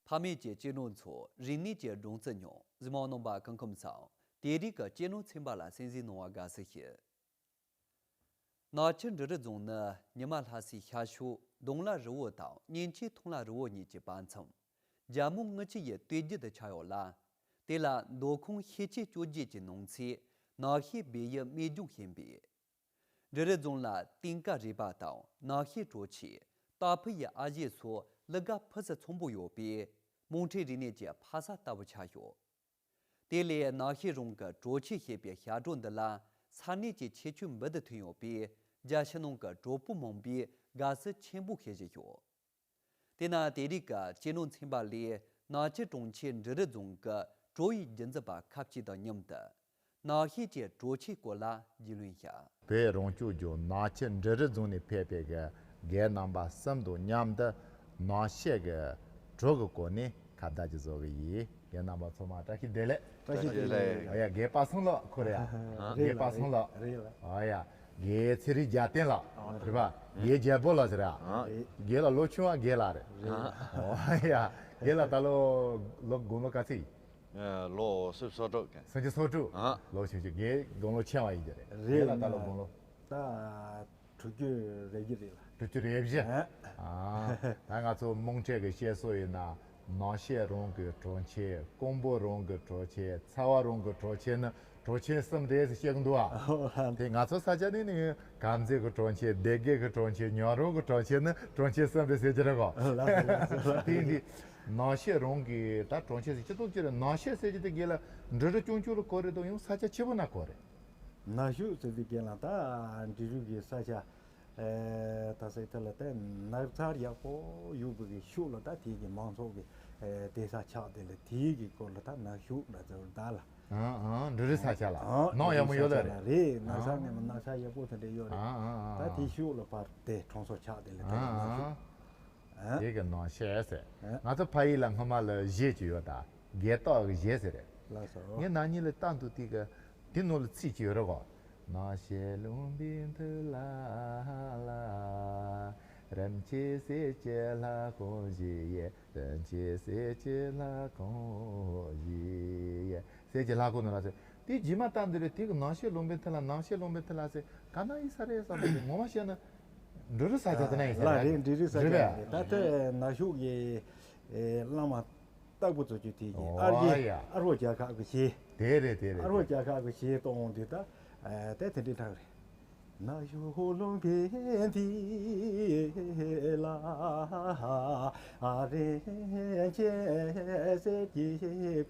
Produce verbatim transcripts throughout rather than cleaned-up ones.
ཕ་མེས་ཀྱི་གཅེས་ནོར་ཚོ་རིག་གནས་ཀྱི་སྒྲོན་རྩི་ཉོ། གཟིགས་མོ་རྣམ་པ་སྐུ་ཁམས་བཟང་། དེ་རིང་གི་གཅེས་ནོར་ཚན་པ་ལ་གསན་གཟིགས་གནང་བར་དགའ་བསུ་ཞུ། ནག་ཆུ་འབྲི་རུ་རྫོང་ནི་ཉི་མ་ལྷ་སའི་ཤར་ཕྱོགས་གདོང་ལ་རི་བོ་དང་གཉེན་ཆེན་ཐང་ལ་རི་བོ་གཉིས་ཀྱི་བར་མཚམས། རྒྱལ་མོ་རྔུལ་ཆུ་ཡི་སྟོད་རྒྱུད་དུ་ཆགས་ཡོད་ལ། དེ་ལ་མདོ་ཁམས་ཤེལ་ཆེ་བཅོ་བརྒྱད་ཀྱི་ནང་ཚན་ནག་ཤེལ་སྦས་ཡུལ་སྨད་ལྗོངས་ཞེས་པས། འབྲི་རུ་རྫོང་ལ་ལྟེང་ཀ་རས་པ་དང་ནག་ཤེལ་གྲོ་ཆས། སྟག་ཕུ་ཡི་ཨ་ཞེ་སོགས་གླུ་གར་ཕུན་སུམ་ཚོགས་པོ་ཡོད་པས། རྨོངས་ཁྲེ་རིག་གནས་ཀྱི་ཕ་ས་ལྟ་བུ་ཆགས་ཡོད། དེ་ལས་ནག་ཤེལ་རོང་གི་གྲོ་ཆས་ཞེས་པའི་ཞབས་བྲོ་འདི་ལ་ས་གནས་ཀྱི་ཁྱད་ཆོས་འབུར་དུ་ཐོན་ཡོད་པས། རྒྱ་ཕྱི་ནང་གི་གྲོགས་པོ་མང་པོས་དགའ་བསུ་ཆེན་པོ་བྱེད་བཞིན་ཡོད། དེས་ན་དེ་རིང་གི་གཅེས་ནོར་ཚན་པ་ལས་ནག་ཆུ་གྲོང་ཁྱེར་འབྲི་རུ་རྫོང་གི་བྲོ་ཡི་རྒྱུན་འཛིན་པ་ཁ་ཤས་དང་མཉམ་དུ་ནག་ཤེལ་གྱི་གྲོ་ཆས་སྐོར་ལ་རྒྱུས་ལོན་བྱ། བོད་རང་སྐྱོང་ལྗོངས་ནག་ཆུ་འབྲི་རུ་རྫོང་ནས་ཕེབས་པའི་གི་རྒན་རྣམ་པ་གསུམ་དང་མཉམ་དུ་ནག་ཤེལ་གྱི་བྲོ་གི་སྐོར་ནས་ཁ་བརྡ་ཅིག་བཟོ་གི་ཡིན། རྒན་རྣམ་པ་ཚང་མ་བཀྲ་ཤིས་བདེ་ལེགས། བཀྲ་ཤིས་བདེ་ལེགས། ཨ་ཡ་རྒན་པ་སངས་ལགས་ཁོ་རེད་ཨ། རེད་རྒན་པ་ལགས་སངས་ལགས། རེད་ལགས། ཨ་ཡ་རྒན་ཚེ་རིང་རྒྱལ་བསྟན་ལགས། རེད་པ། རྒན་རྒྱལ་པོ་ལགས་ཟེར་ཨ། རེད། རྒན་ལགས་ལོ་ཆུང་བ་རྒན་ལགས་རེད། རེད། ཨ་ཡ་རྒན་ལགས་ད་ལོ་ལོ་དགུང་ལོ་ག་ཚོད་ཡིན། ཨ་ལོ་སུམ་ཅུ་སོ་དྲུག་གི། སུམ་ཅུ་སོ་དྲུག་ཨ། ལོ་ཆུང་ཆུང་རྒན་དགུང་ལོ་ཆེ་བ་ཡིན་གྱི་རེད། རེད་རྒན་ལགས་ད་ལོ་དགུང་ལོ། ད་དྲུག་ཅུ་རེ་བཞི་རེད་ལགས། དྲུག་ཅུ་རེ་བཞི། ཨ། ཨ་ད་ང་ཚོ་རྨོངས་ཁྲེ་གི་བཤད་སྲོལ་ཡིན་ན་ནག་ཤེལ་རོང་གི་གྲོ་ཆས། ཀོང་པོ་རོང་གི་གྲོ་ཆས། ཚ་བ་རོང་གི་གྲོ་ཆས་ནི་གྲོ་ཆས་གསུམ་རེད་ཟེར་བཤད་གི་འདུག་ཨ། ཨོ་ལགས། དེ་ང་ཚོ་ས་ཆ་ནི་ནི་དཀར་མཛེས་གི་གྲོ་ཆས། སྡེ་དགེ་གི་གྲོ་ཆས། ཉག་རོང་གི་གྲོ་ཆས་ནི་གྲོ་ཆས་གསུམ་རེད་ཟེར་གྱི་རེད་གོ། ཨོ་ལགས་ལགས་ལགས། དེ་ཡིན་དུས་ནག་ཤེལ་རོང་གི་ད་གྲོ་ཆས་ཟེར་སྤྱི་ཚོགས་ཀྱི་རེད། ནག་ཤེལ་ཟེར་གྱི་དེ་རྒན་ལགས་འབྲི་རུ་སྐྱོང་ཆུ་ལ་གོ་རེད་དོ། ཡང་ས་ཆ་ཆེ་བོ་ན་གོ་རེད། ནག་ཤོད་ཟེར་དུས་རྒན་ལགས་ད་འབྲི་རུ་གི་ས་ཆ། ཨེ་ད་ཟེར་དེ་ལ་ད་ནགས་ཚལ་ཡག་པོ་ཡོད་པའི་གི་ཤོད་ལ་ད་དེ་གི་མང་ཚོགས་ཀྱི་ཨེ་བསྡད་ས་ཆགས་དེ་ལ་དེ་གི་སྐོར་ལ་ད་ནག་ཤོད་ལ་ཟེར་ད་ལ། ཨང་ཨང་འབྲི་རུ་ས་ཆ་ལ། ཨང་ནགས་ཡག་མོ་ཡོད་ལ་རེད། ནགས་ས་ནས་མ་ནགས་ས་ཡག་པོ་དེ་འདྲ་ཡོད་རེད། ཨང་ཨང་ཨང་ད་དེ་ཤོད་ལ་ཕར་དེ་གྲོང་ཚོ་ཆགས་དེ་ལ་དེ་ལ་ནག་ཤོད། ཨ། དེ་གི་ནང་བཤད་ཟེར། ཨ། ང་ཚོ་ཕ་ཡུལ་ལ་སྔོན་མ་ལ་གཞས་ཅིག་ཡོད་ད། རྒས་ཏོག་གི་གཞས་ཟེར་རེད། ལགས་སོ། ངས་ན་ནིང་ལ་ལྟ་འདུག་དེ་གི་དེ་ནང་ལ་ཚིག་ཅིག་ཡོད་རེད་གོ། ནགས་ཤེལ་ལུང་པའི་མཐིལ་ལ་ལ། རིན་ཆེན་གསེར་གྱི་ལྷ་ཁང་བཞི་ཡི། རིན་ཆེན་གསེར་གྱི་ལྷ་ཁང་བཞི་ཡི། གསེར་གྱི་ལྷ་ཁང་ནང་ལ་ཟེར། དེ་རྗེས་མ་ལྟ་འདི་རེད། དེ་གི་ནགས་ཤེལ་ལུང་པའི་མཐིལ་ལ། ནགས་ཤེལ་ལུང་པའི་མཐིལ་ལ་ཟེར་ག་ན་ཡིན་ས་རེད་བསམ་པ་དེ་ངོ་མ་བཤད་ན་འབྲི་རུ་ས་ཆ་དེ་ན་ཡིན་ས་ལགས་རེད། རེད། འབྲི་རུ་ས་ཆ་རེད་པས། རེད། ད་ལྟ་ནག་ཤོད་ཀྱི་ཨེ་བླ་མ་སྟག་པོ་ཚོ་ཆུ་དེ་གི་ཨོ་ཨར་གྱི་ཡ། ཨ་རོགས་རྒྱལ་ཁབ་ཀྱི་གཞས། དེ་རེད་དེ་རེད། ཨ་རོགས་རྒྱལ་ཁབ་ཀྱི་གཞས་གཏོང་འོང་དུས་ད་ཨེ་ད་དེ་འདྲའི་གྲས་རེད། ནགས་ཤོད་ལུང་པའི་མཐིལ་ལ། ཨ་རིན་ཆེན་གསེར་གྱི་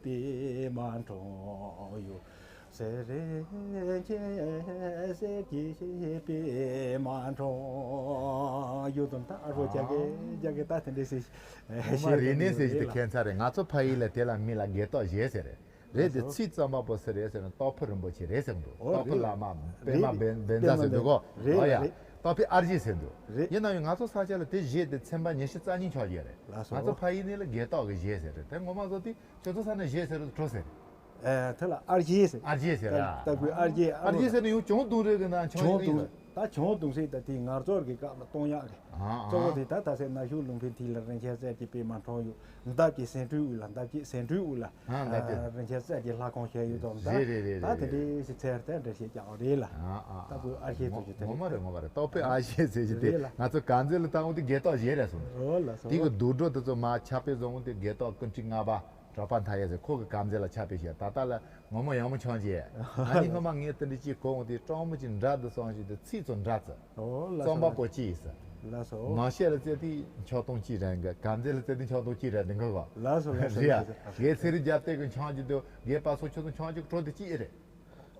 པད་མ་འཁྲུངས་ཡོད། གསེར་རིན་ཆེན་གསེར་གྱི་པད་མ་འཁྲུངས་ཡོད་དམ། ད་ཨ་རོགས་རྒྱ་སྐད་རྒྱ་སྐད་ད་དེ་འདྲའི་ཟེར། ངོ་མ་རིག་གནས་ཟེར་གྱི་དེ་ཁྱད་མཚར་རེད། ང་ཚོ་ཕ་ཡུལ་ལ་དེ་ལ་མི་ལ་རྒས་ཏོག་གཞས་ཟེར་རེད། རེད་དེ། ཚིག་རྩོམ་པ་པོ་སུ་རེད་ཟེར་ན་སྟག་ཕུ་རིན་པོ་ཆེ་རེད་ཟེར་འདུག། ཨོ་སྟག་ཕུ་རེད། བླ་མ་པད་མ་རེད། བན་བན་ཛ་ཟེར་འདུག་གོ། རེད་ཨོ་ཡ། རེད། སྟག་ཕུ་ཨར་གྱི་ཟེར་འདུག། རེད། ཡིན་ན་ཡང་ང་ཚོ་ས་ཆ་ལ་དེ་གཞས་དེ་ཚན་པ་ཉི་ཤུ་རྩ་གཉིས་ཆགས་ཀྱི་རེད། ལགས་སོ། ང་ཚོ་ཕ་ཡུལ་ནས་ལ་རྒས་ཏོག་གི་གཞས་ཟེར་རེད། དེ་ངོ་མ་བཟོ་དུས་ཁྱོད་ཚོ་ས་ནས་གཞས་ཟེར་རུ་འགྲོ་ཟེར། ཨེ་དེ་ལ་ཨར་གྱི་ཟེར། ཨར་གྱི་ཟེར་ཨ། སྟག་ཕུ་ཨར་གྱི། ཨར་གྱི་ཟེར་ནས་ཡང་གྱང་རྡུང་རེད་གི་ན་གྱང་གྱང་རྡུང་། ད་གྱང་རྡུང་ཟེར་ད་དེ་ངར་རྩོར་གི་སྐབས་ལ་གཏོང་ཡག་གི། ཨ་ཨ། གཙོ་བོ་དེ་ད་ད་ཟེར་ན་ཤུག་ལུང་པའི་མཐིལ་ལ་རིན་ཆེན་གསེར་གྱི་པད་མ་འཁྲུངས་ཡོད། འདབས་ཀྱི་ཟེ་འབྲུའི་དབུས་ལ། འདབས་ཀྱི་ཟེ་འབྲུའི་དབུས་ལ། ཨ་འདབས་ཀྱི། ཨ་རིན་ཆེན་གསེར་གྱི་ལྷ་ཁང་བཞེངས་ཡོད་དམ། ད་རེད་རེད་ད་དེ་རེད་འདྲའི་ཞིག་ཚེར་དེ་འདྲ་ཞིག་ཀྱང་རེད་ལ། ཨ་ཨ། ད་བུ་ཨར་ཤེས་ཚོ་ཞིག་དེ་ངོ་མ་རེད། ངོ་མ་རེད། སྟག་ཕུ་ཨར་ཤེས་ཟེར་ཞིག་དེ། རེད་ལ། ང་ཚོ་དཀར་མཛེས་ལ་བཏང་བ་དེ་རྒས་ཏོག་གཞས་རེད་སོང་། འོ་ལ་སོ། དེ་གི་བསྡུས་གྲོགས་དེ་ཚོ་མ་ཆ་པེ་བཟོ་འོང་དེ་རྒས་ཏོག་ཀུན་ཁྲིག་ལྔ་པ། གྲགས་པ་མཐའ་ཡས་ཟེར། ཁོ་གི་དཀར་མཛེས་ལ་ཆ་པེ་བྱས། ད་ལྟ་ལ་ངོ་མ་ཡག་མོ་ཆགས་ཀྱི། ཨ་ནི་སྔོན་མ་ངས་དེ་འདྲ་ཅིག་གོ་འོང་དེ་སྤྲང་མོ་ཅིག་འདྲ་འདུག་བསམ་ཞིག་དེ་ཚིག་ཚོ་འདྲ་ཚོ། ཨོ་ལ་རྩོམ་པ་པོ་གཅིག་ཡིན་ས། ལ་སོ། ནགས་ཤེལ་ལ་རྩེ་དེ་ཆག་སྟོང་གཅིག་རེད་འགའ། དཀར་མཛེས་ལ་རྩེ་དེ་ཆག་སྟོང་གཅིག་རེད་འདི་འགའ་གོ། ལ་སོ་ལ་སོ། རེད་ཡ། ལ་སོ། རྒས་ཚེ་རིང་རྒྱལ་བསྟན་གི་ཆགས་ཀྱི་འདུག། རྒས་པ་སོ་ཁྱོད་ཚོ་ཆགས་ཀྱི་གྲོགས་དེ་གཅིག་རེད།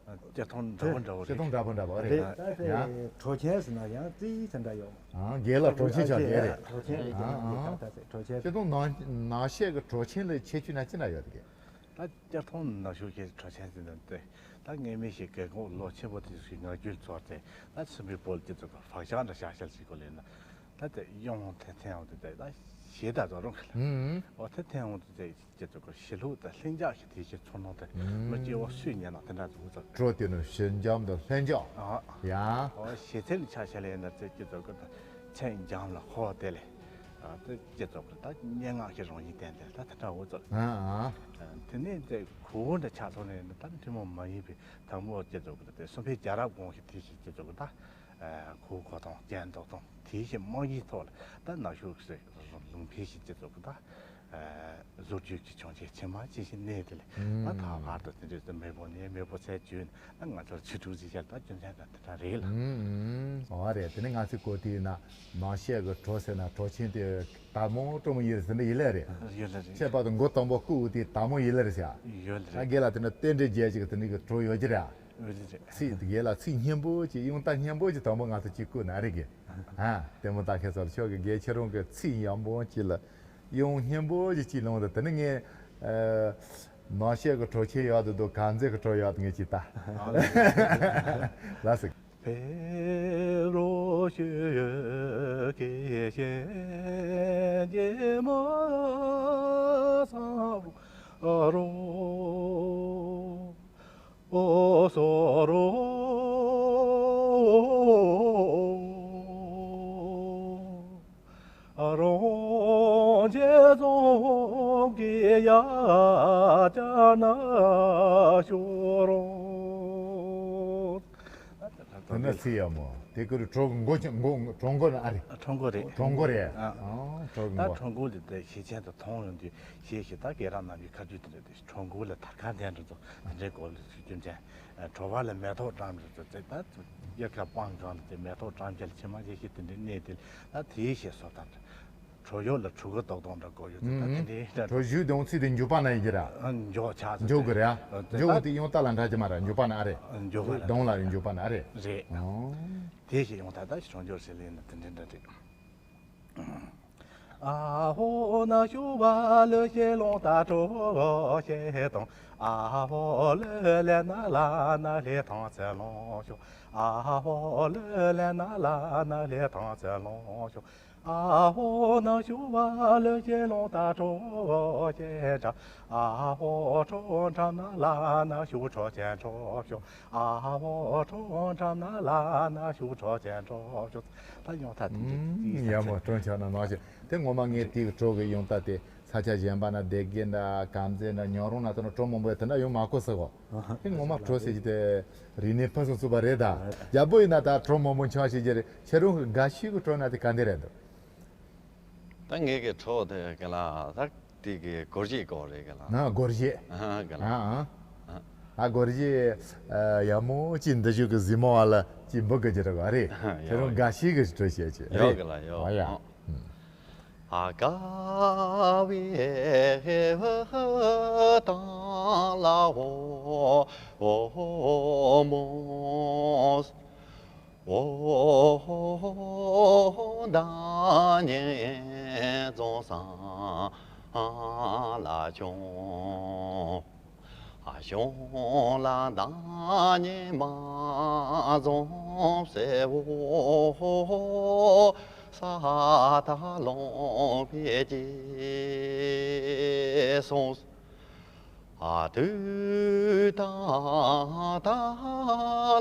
སྤྱིར་བཏང་འདྲ་པོ་འདྲ་པོ་རེད། སྤྱིར་བཏང་འདྲ་པོ་འདྲ་པོ་རེད། རེད། ད་ཡ། དེ་གྲོ་ཆེན་ཟེར་ན་ཡང་རྩིས་ཟེར་འདྲ་ཡོད། ཨང་། རྒས་ལ་གྲོ་ཆེན་ཆགས་རྒས་རེད། གྲོ་ཆེན་རེད། ཨང་ཨང་། ད་ད་ཟེར་གྲོ་ཆེན། སྤྱིར་བཏང་ནགས་ནགས་ཤེལ་གི་གྲོ་ཆེན་ལ་ཁྱད་ཆོས་ན་ཅི་འདྲ་ཡོད་གི། ད་སྤྱིར་བཏང་ནགས་ཤེལ་གྱི་གྲོ་ཆེན་ཟེར་ན་དེ་ད་སྔོན་མའི་ཞིག་རྒས་འཁོགས་ལོ་ཆེན་པོ་དེ་ཚོ་ཞིག་ངར་རྒྱུན་ཚོར་ཏེ་ད་ཚིམ་པའི་བོད་ཀྱི་ཚོ་བག་ཆགས་འདྲ་ཤག་ཤག་ཞིག་གོ་ལེ་ན། ད་དེ་གཡོན་དེ་འཐེན་འོང་དུས་དེ་ད་ཞེ་ད་ཚོ་རུང་གི་ལ། ཨུམ། འོ་དེ་འཐེན་འོང་དུས་དེ་ཀྱི་ཚོ་གོ་ཞི་ལྷུག་དང་ལྷིང་འཇགས་ཤིག་དེ་ཞིག་ཚོར་སྣང་དེ་ཨུམ། མི་སྐྱེ་བོ་སུས་ཉན་ན་དེ་འདྲ་ཚོ་གོ་ཚོ། བྲོ་དེ་ནི་ཞི་འཇམ་དང་ལྷིང་འཇགས། ཨ། ཡ། འོ་ཞེ་ཚན་ལ་ཆ་བཞག་ལེ་ན་དེ་ཀྱི་ཚོ་གོ་ད་མཚན་འཇམ་ལ་ཧོ་དེ་ལེ། ཨ་དེ་སྐྱེ་ཚོགས་ཀྱི་ད་སྙན་ངག་གི་རང་བཞིན་ལྡན་ཏེ་ད་དེ་འདྲ་འོ་ཙོག་ཨ་ཨ། དེ་ནས་དེ་གོ་བོ་འདྲ་ཆགས་སོང་ནས་ད་ཐུན་མོང་མ་ཡིན་པའི་དང་པོ་སྐྱེ་ཚོགས་ཀྱི་དེ་སུམ་པའི་རྒྱལ་རབས་དགོངས་ཀྱི་དེ་བཞིན་སྐྱེ་ཚོགས་ཀྱི་ད་གོ་གོ་དང་རྐྱེན་འདོགས་དང་དེ་བཞིན་རྨང་གཞིའི་ཐོག་ལ་ད་ནག་ཕྱོགས་ཀྱི་ལུང་པའི་བཞིན་སྐྱེ་ཚོགས་ཀྱི་ད། བཟོ་བཅོས་ཀྱི་བྱུང་རྐྱེན་ཕྱི་མ་ཅི་ཞིག་གནས་དེ་ལས་ད་ད་བར་དུ་དེ་འདྲའི་མེས་པོ་ནས་མེས་པོ་ཚད་བརྗོད་ན་ང་ཚོར་ཆུ་དྲུག་ཅིག་བཤད་ད་རྒྱུ་མཚན་དང་དེ་འདྲ་རེད་ལ། ཨང་། ཨང་། ཨོ་རེད། དེ་ནི་ང་ཚོའི་གོ་དེའི་ནང་ནང་བཤད་ཀྱི་བྲོ་ཟེར་ན་བྲོ་ཆེན་དེ་དར་མོ་སྤྲོ་མོ་ཡིན་ཟེར་ནི་ཡིན་ལེ་རེད། ཡོད་ལེ་རེད། ཁྱད་པར་དུ་མགོ་དང་པོ་བཀུག་དེ་དར་མོ་ཡིན་ལེ་རེད་ཟེར། ཡོད་ལེ་ཨ་རེད། རྒན་ལགས་དེ་ནི་རྟེན་འབྲེལ་རྒྱལ་ཅིག་དེ་འདྲའི་གི་བྲོ་ཡོད་ཀྱི་རེད། ཡོད་ལེ་རེད། ཚིག་དེ་རྒན་ལགས་ཚིག་སྙན་པོ་ཅིག་དབྱངས་རྟ་སྙན་པོ་ཅིག་དང་པོ་ང་ཚོ་གཅིག་བཀུག་ན་རེད་གི། ཨ་ལྟད་མོ་ལྟ་མཁན་ཚོར་ཁྱོད་ཀྱི་རྒན་ཁྱེད་རང་གི་ཚིག་ཡག་པོ་ཅིག་ལ། ཡང་སྙན་པོ་ཞིག་ཅིག་ལོངས་དང་དེ་ནི་ངས་ནང་བཤད་ཀྱི་བྲོ་ཆེན་ཡག་ཏུ་འདུག་གང་མཛེས་ཀྱི་བྲོ་ཡག་ཏུ་ངས་ཅིག་ལྟ། ལ་སིག་རང་རྒྱལ་རྫོང་གི་ཡ་ཅ་ན་ཤོ་རོ། དེ་ནི་ཚིག་ཡག་མོ། དེ་ཀུ་རུ་གྲོ་མགོ་ཅན་མགོ་གྲོ་མགོ་ན་ཨ་རེད། གྲོ་མགོ་རེད། གྲོ་མགོ་རེད། ཨ། ཨ་གྲོ་ད་མགོ། གྲོ་མགོ་ལས་དེ་ཤེས་ཅན་དུ་མཐོང་ཡོང་དུས་ཤེས་ཤེས་ད་གེ་ར་ནང་གི་ཁ་རྒྱུད་དེ་འདྲ་དེ་གྲོ་མགོ་ལ་དར་ཁ་ལྡན་འདྲ་ཚོ་དེ་འདྲའི་སྐོར་ལ་ཚིག་རྒྱུ་མཚན། གྲོ་བ་ལ་མེ་ཏོག་བཀྲམ་རེད་ཚོ་ཚེ་ད་ཚོ་དབྱར་ཁ་སྤང་གང་ལ་དེ་མེ་ཏོག་བཀྲམ་རྒྱལ་ཕྱི་མ་ཡེ་ཤེས་དེ་འདྲའི་གནས་དེ་ལ་ད་དེའི་ཞེས་སོགས་དང་། གྲོ་ཡོག་ལ་གྲུ་གུ་རྡོག་རྡོག་འདྲ་བསྐོར་ཡོད་ཚོ་ད་དེ་འདྲའི་འདྲ། གྲོ་བཞུད་དང་ཚིག་དེ་མགྱོགས་པ་ན་ཡིན་གྱི་ར། མགྱོགས་ཆགས་ཚོ་མགྱོགས་གི་རེད་ཨ། མགྱོགས་དེ་ཡང་ལྟ་ལ་འདྲ་གྱི་མ་ར་མགྱོགས་པ་ན་ཨ་རེད། མགྱོགས་པ་ལ་གདོང་ལ་ཡང་མགྱོགས་པ་ན་ཨ་རེད། རེད། ཨོ། དེ་ཞེས་ཡོང་ད་ད་ཞིག་གྲོང་འཇོར་ཟེར་ལེ་ན་དེ་འདྲའི་འདྲ་རེད། ཨ་ཧོ་ན་ཤུ་བ་ལུ་ཤེ་ལོང་ད་གྲོ་ཤེ་དང་། ཨ་ཧོ་ལུ་ལེ་ན་ལ་ན་ལེ་ཐང་ཚེ་ལོང་ཤོ། ཨ་ཧོ་ལུ་ལེ་ན་ལ་ན་ལེ་ཐང་ཚེ་ལོང་ཤོ། ཨ་ཧོ་ན་ཤུ་བ་ལུ་ཤེ་ལོང་ད་གྲོ་ཤེ་དྲ། ཨ་ཧོ་གྲོ་འགྲམ་ན་ལ་ན་ཤུ་གྲོ་ཅན་གྲོ་ཤོ། ཨ་ཧོ་གྲོ་འགྲམ་ན་ལ་ན་ཤུ་གྲོ་ཅན་གྲོ་ཤོ། ད་ཡོང་ད་དེ་འདྲ་ཡ་མོ་གྲོ་ཆ་ན་ནང་བཞིན་དེ་ངོ་མ་ངས་དེའི་གྲོ་གི་ཡོང་ད་དེ་ས་ཆ་གཞན་པ་ན་སྡེ་དགེ་འདྲ་གམ་ཚེ་འདྲ་ཉོ་རོང་ན་དེ་ན་གྲོ་མང་པོ་ཡོད་དེ་འདྲ་ཡོང་མ་གོ་ས་གོ། དེ་ངོ་མ་གྲོ་ཟེར་གྱི་དེ་རིག་གནས་ཕུན་སུམ་ཚོགས་པ་རེད་ད། རྒྱལ་པོ་ཡིན་ན་ད་གྲོ་མང་པོ་འཆང་ཤེས་ཀྱི་རེད། ཁྱེད་རང་གི་དགའ་ཤོས་ཀྱི་གྲོ་ན་དེ་ག་འདི་རེད་འདུག་ད་ངེད་ཀྱི་གྲོགས་དེ་ག་ལ་ད་དེ་གི་སྒོར་གཞས་སྐོར་རེད་ག་ལ། ན་སྒོར་གཞས། ཨ་ག་ལ། ཨ་ཨ། ཨ་སྒོར་གཞས་ཡག་མོ་ཅིག་འདི་ཞུ་གི་གཟིགས་མོ་བ་ལ་ཅིག་འབུ་གི་ཅི་རེད་ག་རེད། ཁྱེད་རང་དགའ་ཤོས་གི་གྲོ་བཤད་ཅིག་ཡོད་ག་ལ་ཡོད། ཨ་ཡ། ཨ་ཀ་བའི་ཧེ་བ་དང་ལ་འོ་འོ་མོ། འོ་ཧོ་ཧོ་ཧོ་ཧོ་ད་ཉེ་རྫོང་སང་ལ་ཆུང་ཨ་ཞོང་ལ་ད་ཉེ་མ་རྫོང་སེ་འོ་ཧོ་ཧོ་ས་ད་ལོང་བེ་ཅི་སོང་། ཨ་དུས་ད་ད་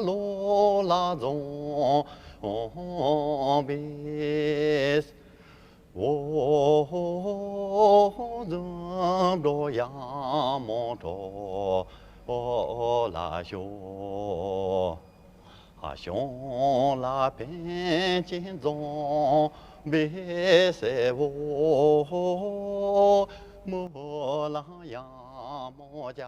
ལོ་ལ་རྫོང་བིས་འོ་འཛུམ་འགྲོ་ཡ་མོ་འགྲོ་ལ་ཤོ། ཨ་ཞོང་ལ་པན་ཅིན་རྫོང་བི་སེ་བོ་མོ་ལ་ཡ་མོ་ཅ་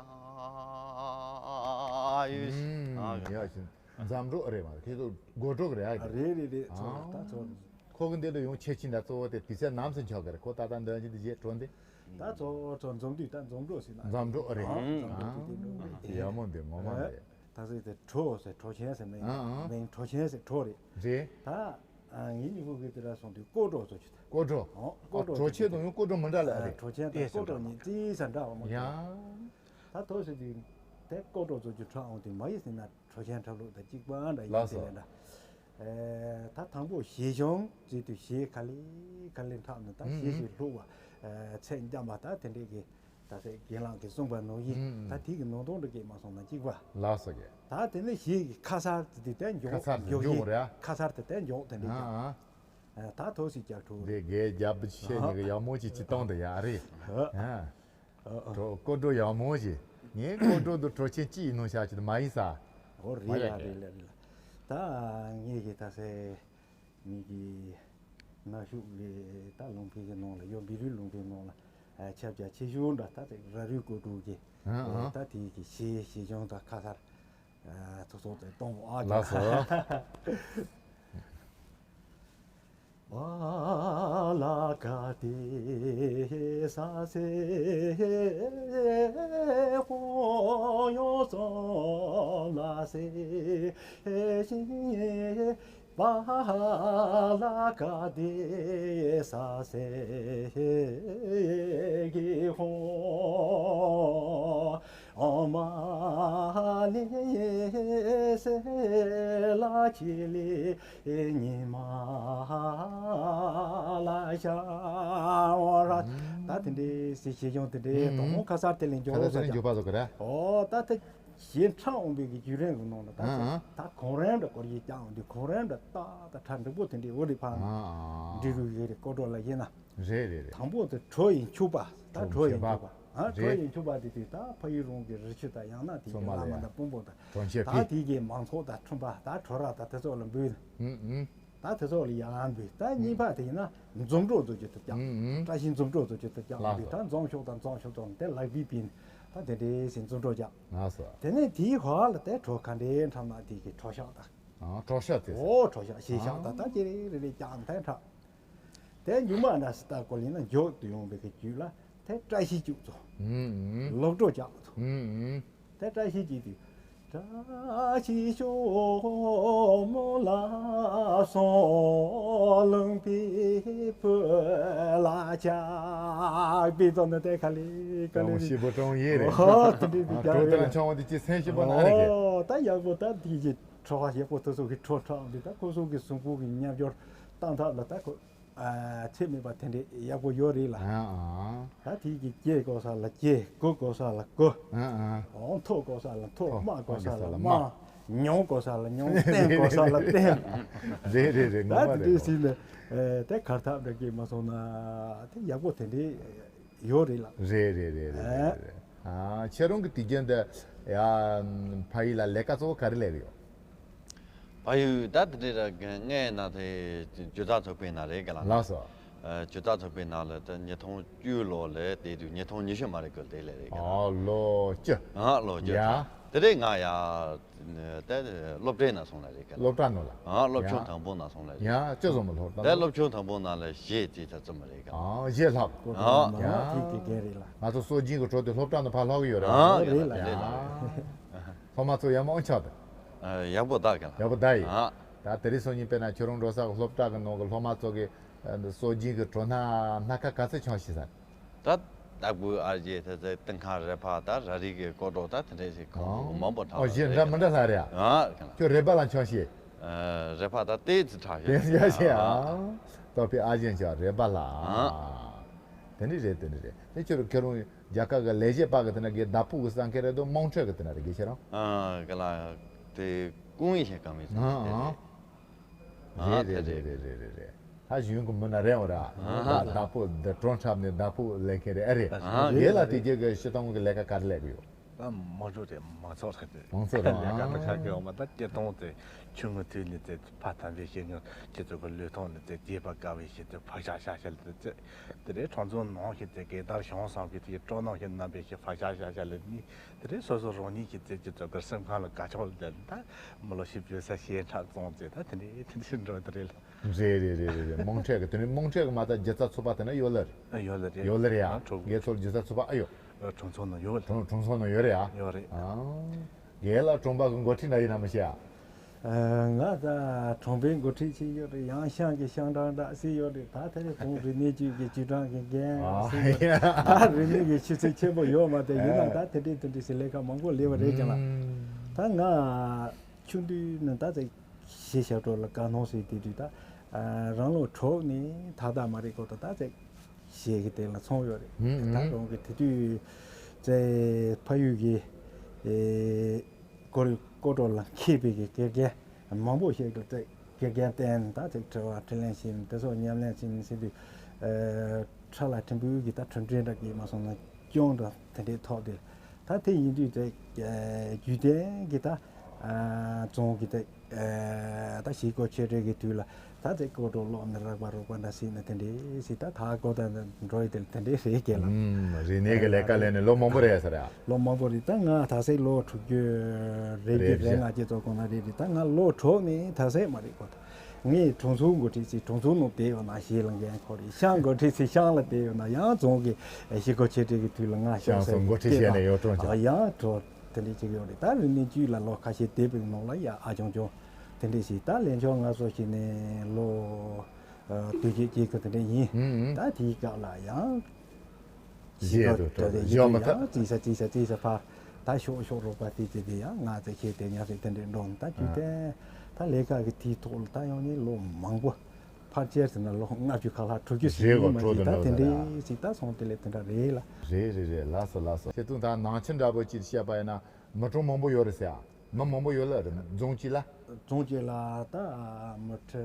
ཡུས། ཨ་ཡ་ཞིང་འཛམ་གྲོགས་རེད་མ་རེད། ཁྱེད་ཚོ་སྒོ་གྲོགས་རེད་ཨ། རེད་རེད་རེད། ཚོ་ད་ཚོ། ཁོ་གི་འདི་ལ་ཡོང་ཆེ་ཆིན་ད་གཙོ་བོ་དེ་དུས་ཚོད་ནམ་སུ་འཆོག་གི་རེད། ཁོ་ད་ལྟ་འདོན་གྱི་འདི་རྗེས་གྲོ་འདི། ད་ཚོ་ཚོ་འཛོམས་དུས་ད་འཛོམས་གྲོགས་ཟེར་ན། འཛོམས་གྲོགས་རེད། འཛོམས་གྲོགས་དེ་དེ་འགྲོ་རེད། ཡག་མོ་འདི་ངོ་མ་རེད། ད་ཟེར་དེ་གྲོ་ཟེར་གྲོ་ཆེན་ཟེར་ནས་ཨ་ཨ། མིང་གྲོ་ཆེན་ཟེར་གྲོ་རེད། རེད། ད་ངའི་མྱི་ཁུག་གི་དེ་ལ་སོང་དུས་ཀོ་གྲོ་ཚོ་ཆུ་ད། ཀོ་གྲོ། ཨོ་ཀོ་གྲོ་གྲོ་ཆེན་དང་ཡང་ཀོ་གྲོ་མི་འདྲ་ལ་རེད། གྲོ་ཆེན་དང་ཀོ་གྲོ་གཉིས་རྩིས་ས་འདྲ་བ་མ་ཡ། ད་ཐོ་ཟེར་དུས་དེ་ཀོ་གྲོ་ཚོ་ཆུ་ཁྲ་འོང་དུས་མ་ཡི་ཟེར་ན་གྲོ་ཆེན་ཁྲབ་ལུག་ད་གཅིག་པ་འདྲ་ཡིན་ཟེར་ལས་འདྲ། ད་དང་པོ་ཞེ་ཆུང་ཟེར་དུས་ཞེ་ག་ལེ་ག་ལེ་འཁྲབ་ནས་ད་ཞེ་ཞེ་ལྷུག་པ་ཚད་འཇམ་པ་ད་དེ་འདྲས་ཀྱི། ད་ཟེར་རྒན་ལགས་ཀྱིས་གསུངས་པ་ནང་བཞིན་ད་དེ་གི་ནང་དོན་འདྲ་སྐད་མ་སོང་ན་གཅིག་པ། ལགས་སོ་རྒན། ད་དེ་ནས་ཞེ་གི་ཁ་གསར་དེ་དེ་མགྱོགས་ཁ་གསར་དེ་མགྱོགས་མགྱོགས་ཞེ་རེད་ཨ། ཁ་གསར་དེ་དེ་མགྱོགས་དེ་འདྲས་ཀྱི། ཨ་ཨ། ད་ཐོག་སི་རྒྱབ་ཁྲོ་འདི་རྒས་རྒྱབ་ཆེ་ནི་གི་ཡག་མོ་ཅིག་ཅི་གཏོང་དུ་ཡག་རེད། ཨ། ཨ། ཨ། གྲོ་སྐོར་བྲོ་ཡག་མོ་ཞིག་ངའི་སྐོར་བྲོ་འདི་གྲོ་ཆེན་གཅིག་ཡིན་ནོ་ཤག་ཅིག་མ་ཡིན་ས། ཨོ་རེད་ལ་རེད་ལ་རེད་ལ། ད་ངས་ཀྱི་ད་སེ་ངས་ཀྱི་ན་ཤུག་གི་ད་ལུང་པའི་གི་ནང་ལ་ཡོད་བི་རི་ལུང་པའི་ནང་ལ་ཨ་ཁྱབ་རྒྱ་ཆེ་ཤོས་འདྲ་ད་དེ་ར་རུའི་སྐོར་བྲོ་གི་ཨ་ཨ། ད་དེ་གི་ཞེ་ཞེ་ཆུང་ད་ཁ་ཐར་ཨ་ཚོགས་ཚོགས་དེ་གཏོང་ཨ་ལགས་སོ། ད་དེ་འདྲའི་སྲིད་ཞི་ཡོང་དེ་འདྲའི་དོག་མོ་ཁ་སར་དེ་ལས་འཇོག་ཁ་སར་དེ་ལས་འཇོག་པ་ཟེར་གི་རེད། ཨོ་ད་ད་ཞེ་ཁྲ་འོང་པའི་གི་རྒྱུད་རིང་གི་ནང་ལ་ད་ད་གོང་རིམ་འདྲ་སྐོར་ཡིག་ཀྱང་འདི་གོང་རིམ་འདྲ་ཏག་ཏག་ཁྲ་འདུག་པོ་དེ་འདྲའི་འོ་རི་ཕ་འབྲི་རུ་ཡོད་རེད། སྐོར་བྲོ་ལ་ཡིན་ན། རེད་རེད་རེད། དང་པོ་དེ་བྲོ་ཡི་འཁྱུག་པ་ད་བྲོ་ཡི་འཁྱུག་པ་ཨ་བྲོ་ཡི་འཁྱུག་པ་དེ་དེ་ད་ཕ་ཡུལ་རོང་གི་རི་ཆུ་དང་ཡང་ན་དེ་གི་བླ་མ་དང་དཔོན་པོ་དང་ད་དེ་གི་མང་ཚོགས་དང་ཁྲོམ་པ་ད་བྲོ་ར་དང་དེ་ཚོ་ལ་འབུལ། ད་དེ་ཚོ་ལ་ཡང་འབུལ། ད་གཉིས་པ་དེ་ཡིན་ན་འཛོམས་གྲོགས་ཚོ་ཅིག་ཏུ་བཀྱག་བཀྲ་ཤིས་འཛོམས་གྲོགས་ཚོ་ཅིག་ཏུ་བཀྱག་འབུལ། ད་འཛོམས་ཤོག་དང་འཛོམས་ཤོག་དང་དེ་ལག་པའི་པིན་ད་དེ་འདྲའི་ཟིན་འཛོམས་གྲོགས་བཀྱག་དེ་ནས་དེའི་ཧོ་ལ་དེ་བྲོ་ག་འདྲའི་འཁྲབ་ན་དེ་གི་བྲོ་ཤག་དང་། ཨ་བྲོ་ཤག་དེ། ཨོ་བྲོ་ཤག་ཞེ་ཤག་དང་ད་ཅི་རེ་རེ་རེ་ཀྱང་དེ་འཁྲབ། དེ་མཇུག་མ་འདྲ་སི་ཏ་ཀོ་ལིན་ན་འཇོག་ཏུ་ཡོང་བའི་གི་རྒྱུད་ལ་དེ་བཀྲ་ཤིས་ཅུག་ཚོ། ལོག་འགྲོ་ཅག་ཚོ། དེ་བཀྲ་ཤིས་ཅིག་དུས་བཀྲ་ཤིས་ཤོ་མོ་ལ་སོང་ལུང་པའི་བུ་ལ་ཅག་པི་ཙོ་ནི་དེ་ཁ་ལི་ཀ་ལི་ཤི་བོ་ཀྲོང་ཡེ་རེད། ཧོ་དེ་འདྲི་དེ་ཀྲོ་ཀྲང་ཆང་བ་དེ་ཅི་སེམས་ཤི་བོ་ན་རེད་གི། ཨོ་ད་ཡག་པོ་ད་དེ་ཅི། ཁྲོ་བ་ཡག་པོ་དེ་ཚོ་གི་ཁྲོ་ཁྲག་འདི་ད་ཁོ་ཚོ་གི་གཟུགས་པོ་གི་ཉམས་འགྱུར་བཏང་ཐབས་ལ་ད་ཁོ་ཚད་མེད་པ་དེ་འདྲས་ཡག་པོ་ཡོད་རེད་ལ། ད་དེ་གི་སྐྱེ་དགོས་ས་ལ་སྐྱེ། རྒུད་དགོས་ས་ལ་རྒུད། འཐོར་དགོས་ས་ལ་འཐོར། རྨ་དགོས་ས་ལ་རྨ། མྱོང་དགོས་ས་ལ་མྱོང་། བསྟེན་དགོས་ས་ལ་བསྟེན། རེད་རེད་རེད། ད་དེ་འདྲས་ཟིན་ནས་དེ་གར་ཐབས་འདྲ་གི་མ་སོང་ན་དེ་ཡག་པོ་དེ་འདྲས། ཡོད་རེད་ལ། རེད་རེད་རེད་རེད་རེད། ཨ་ཁྱེད་རང་གི་དུས་རྒྱུན་དུ་ཡ་ཕ་ཡུལ་ལ་ལས་ཀ་གཙོ་བོ་ག་རེ་ལས་རེད། ཕ་ཡུལ་ད་དེ་འདྲ་ལྔའི་ནང་དེ་སྒྱུ་རྩལ་ཚོགས་པའི་ནང་རེད་ག་ལ། ལགས་སོ། སྒྱུ་རྩལ་ཚོགས་པའི་ནང་ལ་ད་ཉིས་སྟོང་བཅུ་ལོ་ལ་དེ་དུས་ཉིས་སྟོང་ཉི་ཤུ་མ་རེད་ག་དེ་ལས་རེད་ག་ལ། ཨ་ལོ་བཅུ། ཨ་ལོ་བཅུ། ཡ། དེ་རེད་ང་ཡ། ད་སློབ་གྲྭའི་ནང་སོང་ལ་རེད་ག་ལ། སློབ་གྲྭ་ནང་ལ། ཨ་སློབ་ཆུང་དང་པོ་ནང་སོང་ལ་རེད། ཡང་ཅི་བཟོ་མི་སློབ་གྲྭ་ད་ནང་སློབ་ཆུང་དང་པོ་ནང་ལ་བཞེས་ཅི་ད་ཙམ་མ་རེད་ག་ལ། ཨ་བཞེས་ལྷག་ཨ་ཡང་ཐིག་གི་རྒན་རེད་ལ། ང་ཚོ་སྲོལ་རྒྱུན་གྱི་འཕྲོ་དེ་སློབ་གྲྭ་ནང་ཕར་ལྷག་གི་ཡོད་རེད། ཨ་རེད་ལ་རེད་ལ། སློབ་མ་ཚོ་ཡང་མང་ཆགས་དང་། ཡག་པོ་ད་ག་ལ། ཡག་པོ་ད་ཡིན། ད་དེ་རིང་སང་ཉིན་དཔེར་ན་ཁྱོད་རང་འགྲོ་ས་གི་སློབ་གྲྭ་གི་ནང་གི་སློབ་མ་ཚོ་གི་སྲོལ་རྒྱུན་གྱི་བྲོ་སྣ་སྣ་ཁ་ག་ཚོད་ཆང་ཤི་ས། ད་ལྟ་བུ་ཨ་རྒྱའི་ད་ད་ཏིང་ཁ་རེ་ཕ་ད་ར་རི་གི་སྐོར་འགྲོ་ད་དེ་འདྲས་ཞིག་ཁོང་ཨོ། མང་པོ་ཨོ་གྲགས་གཞན་འདྲ་མི་འདྲ་ལྷ་རེད་ཨ། ཨ་ག་ལ། ཁྱོད་རེ་པ་ལ་མཆོང་ཤེས། ཨ་རེ་ཕ་ད་ཏེ་ཙི་གྲགས་ཡོད་ཡ་ཤེས་ཨ། ཨ་ཏོ་པི་ཨ་གཞན་ཆོ་རེ་པ་ལ་ཨ། དེ་འདྲས་རེད་དེ་འདྲས་རེད་དེ་ཁྱོད་ཁྱོད་རང་རྒྱ་གར་གི་ལས་བྱེད་པ་གི་དེ་ན་གི་བདག་པོ་གི་སང་ཁེ་རེད་དོ་དམངས་ཁྲོད་གི་དེ་ན་རེད་གི་ཁྱེད་རང་། ཨ་ག་ལ། དེ་ཀུང་ཡི་ཤེས་ཀ་མི་ཨ་ཨ། རེད་རེད་རེད་རེད་རེད། ད་གཞུང་གི་མི་ན་རེད་འོ་ར། ད་བདག་པོ་འདི་གྲོང་ཁྱབ་ནས་བདག་པོ་ལས་མཁན་རེད་ཨ་རེད། ཨ་ཡེ་ལ་དེ་རྒྱུ་གི་སྤྱི་བཏང་གི་ལས་ཀ་ག་རེ་ལས་གི་ཡོད། ད་མང་ཚོགས་རེད་མང་ཚོགས་རེད་དེ། མང་ཚོགས་རེད་ལས་ཀ་ཨ། མི་ཆགས་གི་ཡོད་མ་ད་སྤྱི་བཏང་དེ་ཆུང་ངུ་དུས་ནས་དེ་ཕ་དམ་པའི་ཤེས་ངོ་ཁྱེད་ཚོ་གི་ལུས་ཐོག་ནས་དེ་རྒྱས་པ་དཀའ་བའི་ཤེས་དེ་ཕ་ཤ་ཤ་ཤ་ལ་དེ་དེ་རེད་གྲོང་ཚོ་ནང་ཤེས་དེ་གེ་དར་བྱང་བསམ་གི་དེ་སྤྲོ་སྣང་ཤེས་རྣམ་པའི་ཤེས་ཕ་ཤ་ཤ་ཤ་ལ་ནི། དེ་རིང་སོ་སོ་རང་ཉིད་ཀྱི་རྩལ་གྱི་བཙོག་པའི་སེམས་ཁམས་ལ་དགའ་ཕྱོགས་ལ་ད་མི་ལོ་བཞི་བཅུ་ས་ཞེ་དྲག་བཙོང་རྩེ་ད་དེ་འདྲའི་དེ་འདྲའི་འགྲོ་དེ་རེད་ལ། རེད་རེད་རེད་རེད་རེད། དམངས་ཁྲོད་ཀྱི་དེ་ནི་དམངས་ཁྲོད་ཀྱི་མ་ད་སྒྱུ་རྩལ་ཚོགས་པ་དེ་ན་ཡོད་ལ་རེད། ཡོད་ལ་རེད། ཡོད་ལ་རེད་ཡ། ཨ་གྲོགས་ངེད་ཚོར་སྒྱུ་རྩལ་ཚོགས་པ་ཨ་ཡོད། གྲོང་ཚོ་ནང་ཡོད་ལ། གྲོང་གྲོང་ཚོ་ནང་ཡོད་རེད་ཡ། ཡོད་རེད། ཨ་རྒན་ལགས་གྲོང་པ་གི་འགོ་ཁྲིད་འདྲ་ཡིན་ན་མི་ཤེས་ཡ། ང་ད་གྲོང་པའི་འགོ་ཁྲིད་ཅིག་ཡོད་རེད། ཡང་ཤང་གི་ཤང་ཀྲང་འདྲ་སེ་ཡོད་རེད། ད་དེ་རེད་གོང་རིག་གནས་ཅུས་ཀྱི་ཅུས་ཀྲང་གི་འགན་ཨ་སེ་ཡོད་རེད། ད་རིག་གནས་ཀྱི་ཆུ་ཚད་ཆེན་པོ་ཡོད་མ་དེ་ཡིན་ན་ད་དེ་འདྲའི་དེ་འདྲའི་སེ་ལས་ཀ་མང་པོ་ལས་པ་རེད་ཀྱང་ལ། ད་ང་ཆུང་དུས་ནས་ད་ཚེ་གཞིས་ཞབས་བྲོ་ལ་དགའ་སྣང་སེ་དེ་དུས་ད་རང་ལོ་དྲུག་ནས་ད་ད་མ་རེད་གོ་ད་ད་ཚེ་གཞས་ཀྱི་སྟེང་ལ་ཚོང་ཡོད་རེད། ད་རང་གི་དེ་དུས་ཚེ་ཕ་ཡུལ་གྱི་ཨེ། སྐོར་སྐོར་བྲོ་ལ་མཁས་པའི་གི་དགེ་རྒན་མང་པོ་ཞིག་གིས་བརྩེགས། དགེ་རྒན་བསྟེན། ད་ཅིག་དྲི་བ་དྲིས་ལན་བྱེད། དེ་ཚོ་ཉམས་ལེན་བྱེད་ཟེར་དུས། ཨ། ཁྲ་ལ་ཕྲན་བུ་གི་ད་ཁྲིམས་འགྲེལ་འདྲ་གི་མ་སོང་ན་སྐྱོན་འདྲ་དེ་འདྲའི་ཐོག་དེ། ད་དེ་ཡིན་དུས་དེ། ཨ། རྒྱུད་ལྡན་གྱི་ད། ཨ། རྫོང་གི་དེ། ཨ། ད་གཞིས་ཁོག་ཆེ་གྲས་ཀྱི་དུས་ལ་ད་དེ་སྐོར་བྲོ་སློབ་ནས་རག་པ་རོགས་པ་འདྲ་ཟིག་ན་དེ་འདྲའི་ཟིག་ད་ད་གོ་ད་འགྲོ་ཡི་དེ་དེ་འདྲའི་རེད་སྐད་ལ། ཨུམ། རིག་གནས་ཀྱི་ལས་ཀ་ལས་ནས་ལོ་མང་པོ་རེད་ཟེར་ཡ། ལོ་མང་པོ་རེད། ད་ང་ད་སེ་ལོ་དྲུག་ཅུ་རེ་རེད་བརྒྱད་རེ་རེད། ལྔ་བཅས་ཚོ་གོང་ན་རེད་རེད། ད་ང་ལོ་དྲུག་ནས་ད་སེ་མ་རེད་གོ། ད་ངས་གྲོང་ཚོ་འགོ་ཁྲིད་ཚེ་གྲོང་ཚོ་ནང་བསྡད་ཡོད་ན་གཞིས་ལ་འགན་ཁོ་རེད། ཤང་འགོ་ཁྲིད་ཚེ་ཤང་ལ་བསྡད་ཡོད་ན་ཡང་རྫོང་གི་གཞིས་ཁོག་ཆེ་གྲས་ཀྱི་དུས་ལ་ང་ཤང་ཤོག་སོ་ཟེར་འགོ་ཁྲིད་བྱས་ནས་ཡོད་གྲོང་ཆ། ཡང་གྲོ་དེ་འདྲས་བྱེད་ཀྱི་ཡོད་རེད། ད་རིག་གནས་ཅུས་ལ་ལོ་ཁ་ཤས་བསྡད་པའི་ནང་ལ་ཡ་ཨ་ཆུང་ཆུང་དེ་འདྲས་ཞིག་ད་ལས་མཆོག་ང་སོགས་ཤིག་ནས་ལོ་ཨ་དུས་ཆེན་སྐྱེལ་གི་དེ་འདྲས་ཡིན། ཨུ་ཨུ། ད་དེའི་སྐབས་ལ་ཡང་བཞེས་འདུག་གྲོ་དེ་བཞོན་མི་ཐུབ། ཡང་ཙི་ས་ཙི་ས་ཙི་ས་ཕར་ད་ཤོག་ཤོག་རོགས་པ་དེ་དེ་དེ་ཡང་ང་ཚོ་ཁྱེད་དེ་ཉག་ཟིག་དེ་འདྲས་འགྲོ་ད་རྒྱུ་ཨ་དེ་ད་ལས་ཀ་གི་དེའི་ཐོག་ལ་ད་ཡང་ནི་ལོ་མང་པོ། ཕལ་ཆེར་ཟེར་ན་ལོ་ལྔ་བཅུ་ཁ་ལྷག་དྲུག་ཅུ་ཟིན་རེད་གོ། ཡིན་མ་གྲོ་ཟིན་དེ་ད་འདྲ་དེ་ཟེར་ཡ། འདྲའི་ཟིག་ད་སོང་དེ་ལས་དེ་འདྲ་རེད་ལ། རེད་རེད་རེད། ལགས་སོ་ལགས་སོ། ཁྱེད་ཚོ་ད་ནང་ཆེན་འདྲ་པོ་ཅིག་བཤད་པ་ཡིན་ན་མི་གྲངས་མང་པོ་ཡོད་རེད་ཟེར་ཡ། མི་མང་པོ་ཡོད་ལ་རེད་རྫོང་གཅིག་ལ། རྫོང་གཅིག་ལ་ད་མི་ཁྲི་